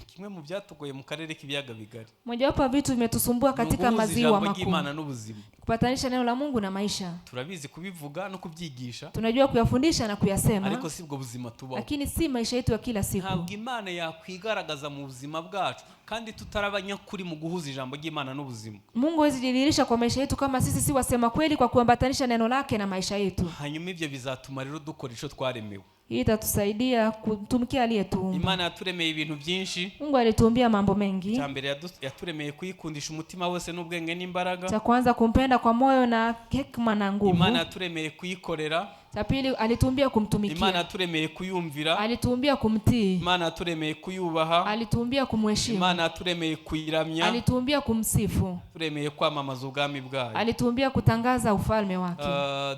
Kimwe mu byatugoye mu karere k'ibiyaga bigari, Mojawapo ya vitu vimetusumbua ni katika uguhuza maziwa ijambo makuu, ry'Imana n'ubuzima. kupatanisha neno la Mungu na maisha. Turabizi kubivuga no kubyigisha, Tunajua kuyafundisha na kuyasema, ariko sibwo buzima tubaho. lakini si maisha yetu ya kila siku. Ntabwo Imana yakwigaragaza mu buzima bwacu kandi tutari abanyakuri mu guhuza ijambo ry'Imana n'ubuzima. Mungu hawezi jidhihirisha kwa maisha yetu kama sisi si wasema kweli kwa kuambatanisha neno lake na maisha yetu. Hanyuma ibyo bizatuma rero dukora ico twaremewe. Hii itatusaidia kumtumikia aliyetuumba. Imana yaturemeye ibintu byinshi. Mungu alituumbia mambo mengi. Icya mbere yaturemeye kuyikundisha umutima wose n'ubwenge n'imbaraga. Cha kwanza kumpenda kwa moyo na hekima na nguvu. Imana yaturemeye kuyikorera. Cha pili alituumbia kumtumikia. Imana yaturemeye kuyumvira. Alituumbia kumtii. Imana yaturemeye kuyubaha. Alituumbia kumheshimu. Imana yaturemeye kuyiramya. Alituumbia kumsifu. Yaturemeye kwamamaza ubwami bwayo. Alituumbia kutangaza ufalme wake.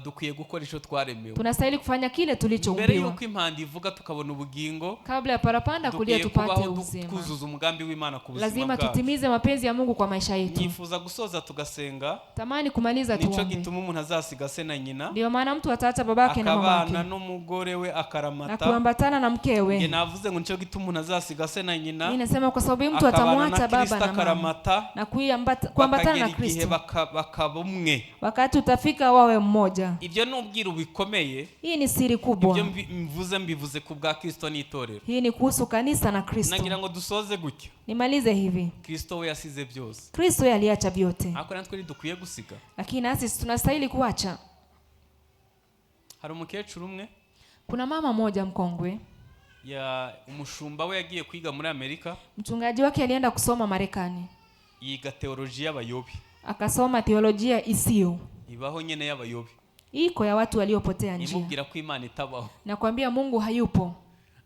Dukwiye gukora ico twaremewe. Tunastahili kufanya kile Mbere tulichoumbiwa. yuko impanda ivuga tukabona ubugingo, Kabla ya parapanda kulia dukwiye tupate kubaho uzima. twuzuza umugambi w'Imana ku buzima Lazima bwacu. tutimize mapenzi ya Mungu kwa maisha yetu. Nyifuza gusoza tugasenga. Tamani kumaliza Nico tuombe. gituma umuntu azasiga se na nyina, Ndio maana mtu ataacha babake na akabana mamake n'umugore we na akaramata. kuambatana na Nge mkewe. navuze ngo nico gituma umuntu azasiga se na nyina, Mimi nasema kwa sababu mtu akabana na atamwacha baba Kristo na mama akaramata, na kuambatana bakagera na igihe Kristo, bakaba umwe. wakati utafika wawe mmoja. Ibyo ni ubwiru bikomeye. Hii ni siri Ibyo kubwa. mvuze mbivuze ku bwa Kristo n'itorero. Hii ni kuhusu kanisa na Kristo. Nagira ngo dusoze gutya. Nimalize hivi, Kristo we yasize byose, Kristo yeye aliacha vyote, ariko natwe ntidukwiye gusiga. lakini nasi tunastahili kuacha. Hari umukecuru umwe, Kuna mama mmoja mkongwe, ya umushumba we yagiye kwiga muri Amerika, mchungaji wake alienda kusoma Marekani, yiga teoloji y'abayobi, akasoma teolojia isiyo ibaho nyene y'abayobi, iko ya watu waliopotea njia, imubwira ko Imana itabaho. nakwambia Mungu hayupo.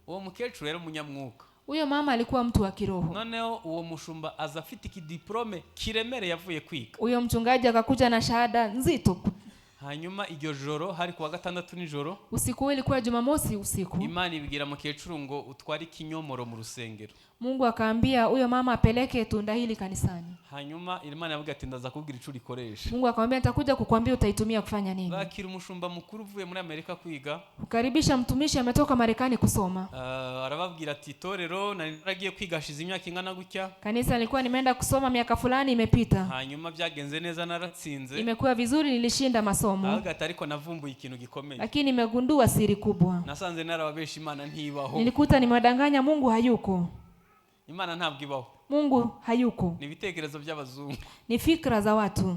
Uwo mukecuru yari umunyamwuka. Huyo mama alikuwa mtu wa kiroho. Noneho uwo mushumba aza afite ikidiplome kiremereye yavuye kwiga. Huyo mchungaji akakuja na shahada nzito. Hanyuma iryo joro hari kuwa gatandatu nijoro, Usiku huo ilikuwa Jumamosi usiku. Imana ibwira mukecuru ngo utware ikinyomoro mu rusengero. Mungu akaambia huyo mama apeleke tunda hili kanisani. Hanyuma Imana yavuga ati ndaza kubwira ico urikoresha. Mungu akamwambia nitakuja kukwambia utaitumia kufanya nini. Bakira umushumba mukuru uvuye muri Amerika kwiga. Kukaribisha mtumishi ametoka Marekani kusoma. Arababwira ati itorero nari naragiye kwiga hashize imyaka ingana gutya, Kanisa nilikuwa nimeenda kusoma miaka fulani imepita. hanyuma byagenze neza naratsinze. Imekuwa vizuri, nilishinda masomo. Aravuga ati ariko navumbuye ikintu gikomeye. Lakini nimegundua siri kubwa. Nasanze narababesha Imana ntibaho. Nilikuta nimewadanganya, Mungu hayuko. Imana ntabwo ibaho. Mungu hayuko. Ni ibitekerezo by'abazungu. Ni fikra za watu.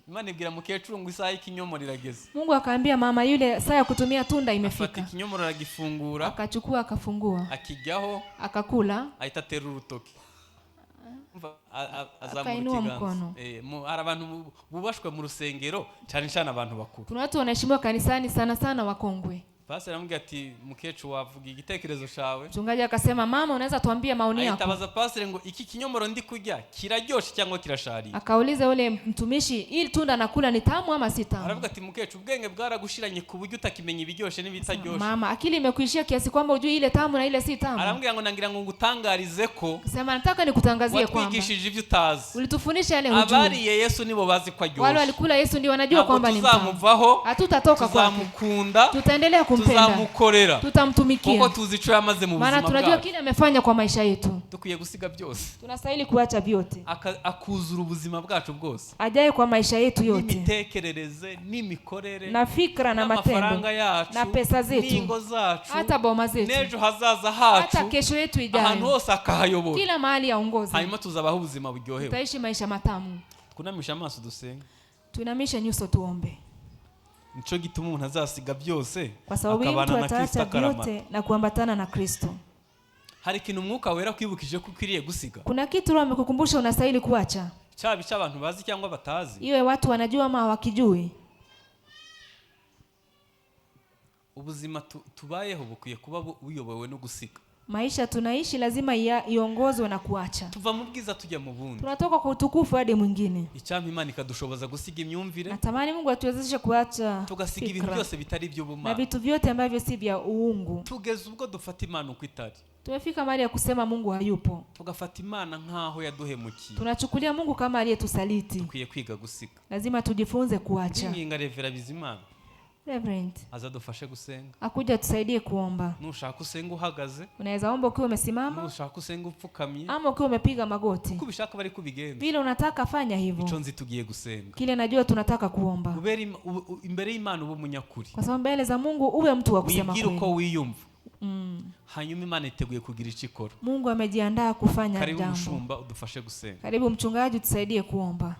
Imana ibwira mukecuru ngo isaha y'ikinyomoro irageze. Mungu akaambia mama yule saa ya kutumia tunda Afata imefika. ikinyomoro aragifungura, Akachukua akafungua, akijyaho akakula, ahita atera urutoki. Umva, azamura Akainua ikiganza. mkono. Hari abantu bubashwe mu rusengero, cyane cyane abantu bakuru. Kuna watu wanaheshimiwa kanisani, sana sana wakongwe. Pasiteri aramubwira ati: "Mukecuru, wavuga igitekerezo cyawe?" Mchungaji akasema, "Mama, unaweza tuambia maoni Ahita yako?" abaza pasiteri ngo: "Iki kinyomoro ndi kurya kiraryoshe cyangwa kirasharira?" Akauliza yule mtumishi, "Ili tunda nakula ni tamu ama si tamu?" Aravuga ati: "Mukecuru, ubwenge bwaragushiranye ku buryo utakimenya ibiryoshye n'ibitaryoshye?" "Mama, akili imekuishia kiasi kwamba ujui ile tamu na ile si tamu?" Arambwira ngo: "Nagira ngo ngutangarize ko Sema, "Nataka nikutangazie kwamba watwigishije ibyo utazi. ulitufundisha yale hujui. Abariye Yesu nibo bazi ko Wale aryoshye." walikula Yesu ndio wanajua Ntabwo kwamba ni mtamu. tuzamuvaho. Hatutatoka kwake. Tuzamukunda. Tutaendelea kumpenda. Tuzamukorera kuko Tutamtumikia, tuzi icyo yamaze mu maana buzima tunajua bwacu. kile amefanya kwa maisha yetu. Dukwiye gusiga byose. Tunastahili kuacha vyote, Akuzura ubuzima bwacu bwose, ajaye kwa maisha yetu yote, n'imitekerereze, n'imikorere, na fikra na matendo, n'amafaranga yacu, na pesa zetu, n'ingo zacu, hata boma zetu, n'ejo hazaza hacu, hata kesho yetu ahantu ijayo, hose akahayobora. kila mahali aongoze. Hanyuma tuzabaho ubuzima buryohewe. Tutaishi maisha matamu. Twunamishe amaso dusenge. Tuinamishe nyuso tuombe. Nico gituma umuntu azasiga byose Kwa sababu hii mtu akabana na Kristo ataacha akaramata. vyote na kuambatana na Kristo. Hari ikintu Umwuka Wera kwibukije ko ukwiriye gusiga, Kuna kitu Roho amekukumbusha unastahili kuacha, cyaba icyo abantu bazi cyangwa batazi? iwe watu wanajua ama hawakijui. Ubuzima tubayeho bukwiye kuba buyobowe no gusiga. Maisha tunaishi lazima iongozwe na kuacha. Tuva mu bwiza tujya mu bundi. Tunatoka kwa utukufu hadi mwingine. Icyampa Imana ikadushoboza gusiga imyumvire, Natamani Mungu atuwezeshe kuacha tugasiga ibintu fikra byose bitari na iby'ubumana, vitu vyote ambavyo si vya uungu. tugeze ubwo dufata Imana uko itari, Tumefika mahali ya kusema Mungu hayupo. tugafata Imana nk'aho yaduhemukiye. Tunachukulia Mungu kama aliyetusaliti. Dukwiye kwiga gusiga. Lazima tujifunze kuacha. Ninginga Reverend Bizimana Reverend azadufashe gusenga. akuja tusaidie kuomba. Nushaka usenga uhagaze, Unaweza omba ukiwa umesimama nushaka usenga upfukamye, ama ukiwa umepiga magoti. uko ubishaka bari kubigenza. Vile unataka fanya Icyo hivyo. nzi, tugiye gusenga. Kile najua, tunataka kuomba. Ubere imbere y'Imana uba umunyakuri. Kwa sababu mbele za Mungu uwe mtu wa kusema Wibwire uko kweli. wiyumva, hanyuma Imana iteguye kugira icyo ikora. Mungu amejiandaa kufanya Karibu jambo. mushumba, udufashe gusenga. Karibu mchungaji, tusaidie kuomba.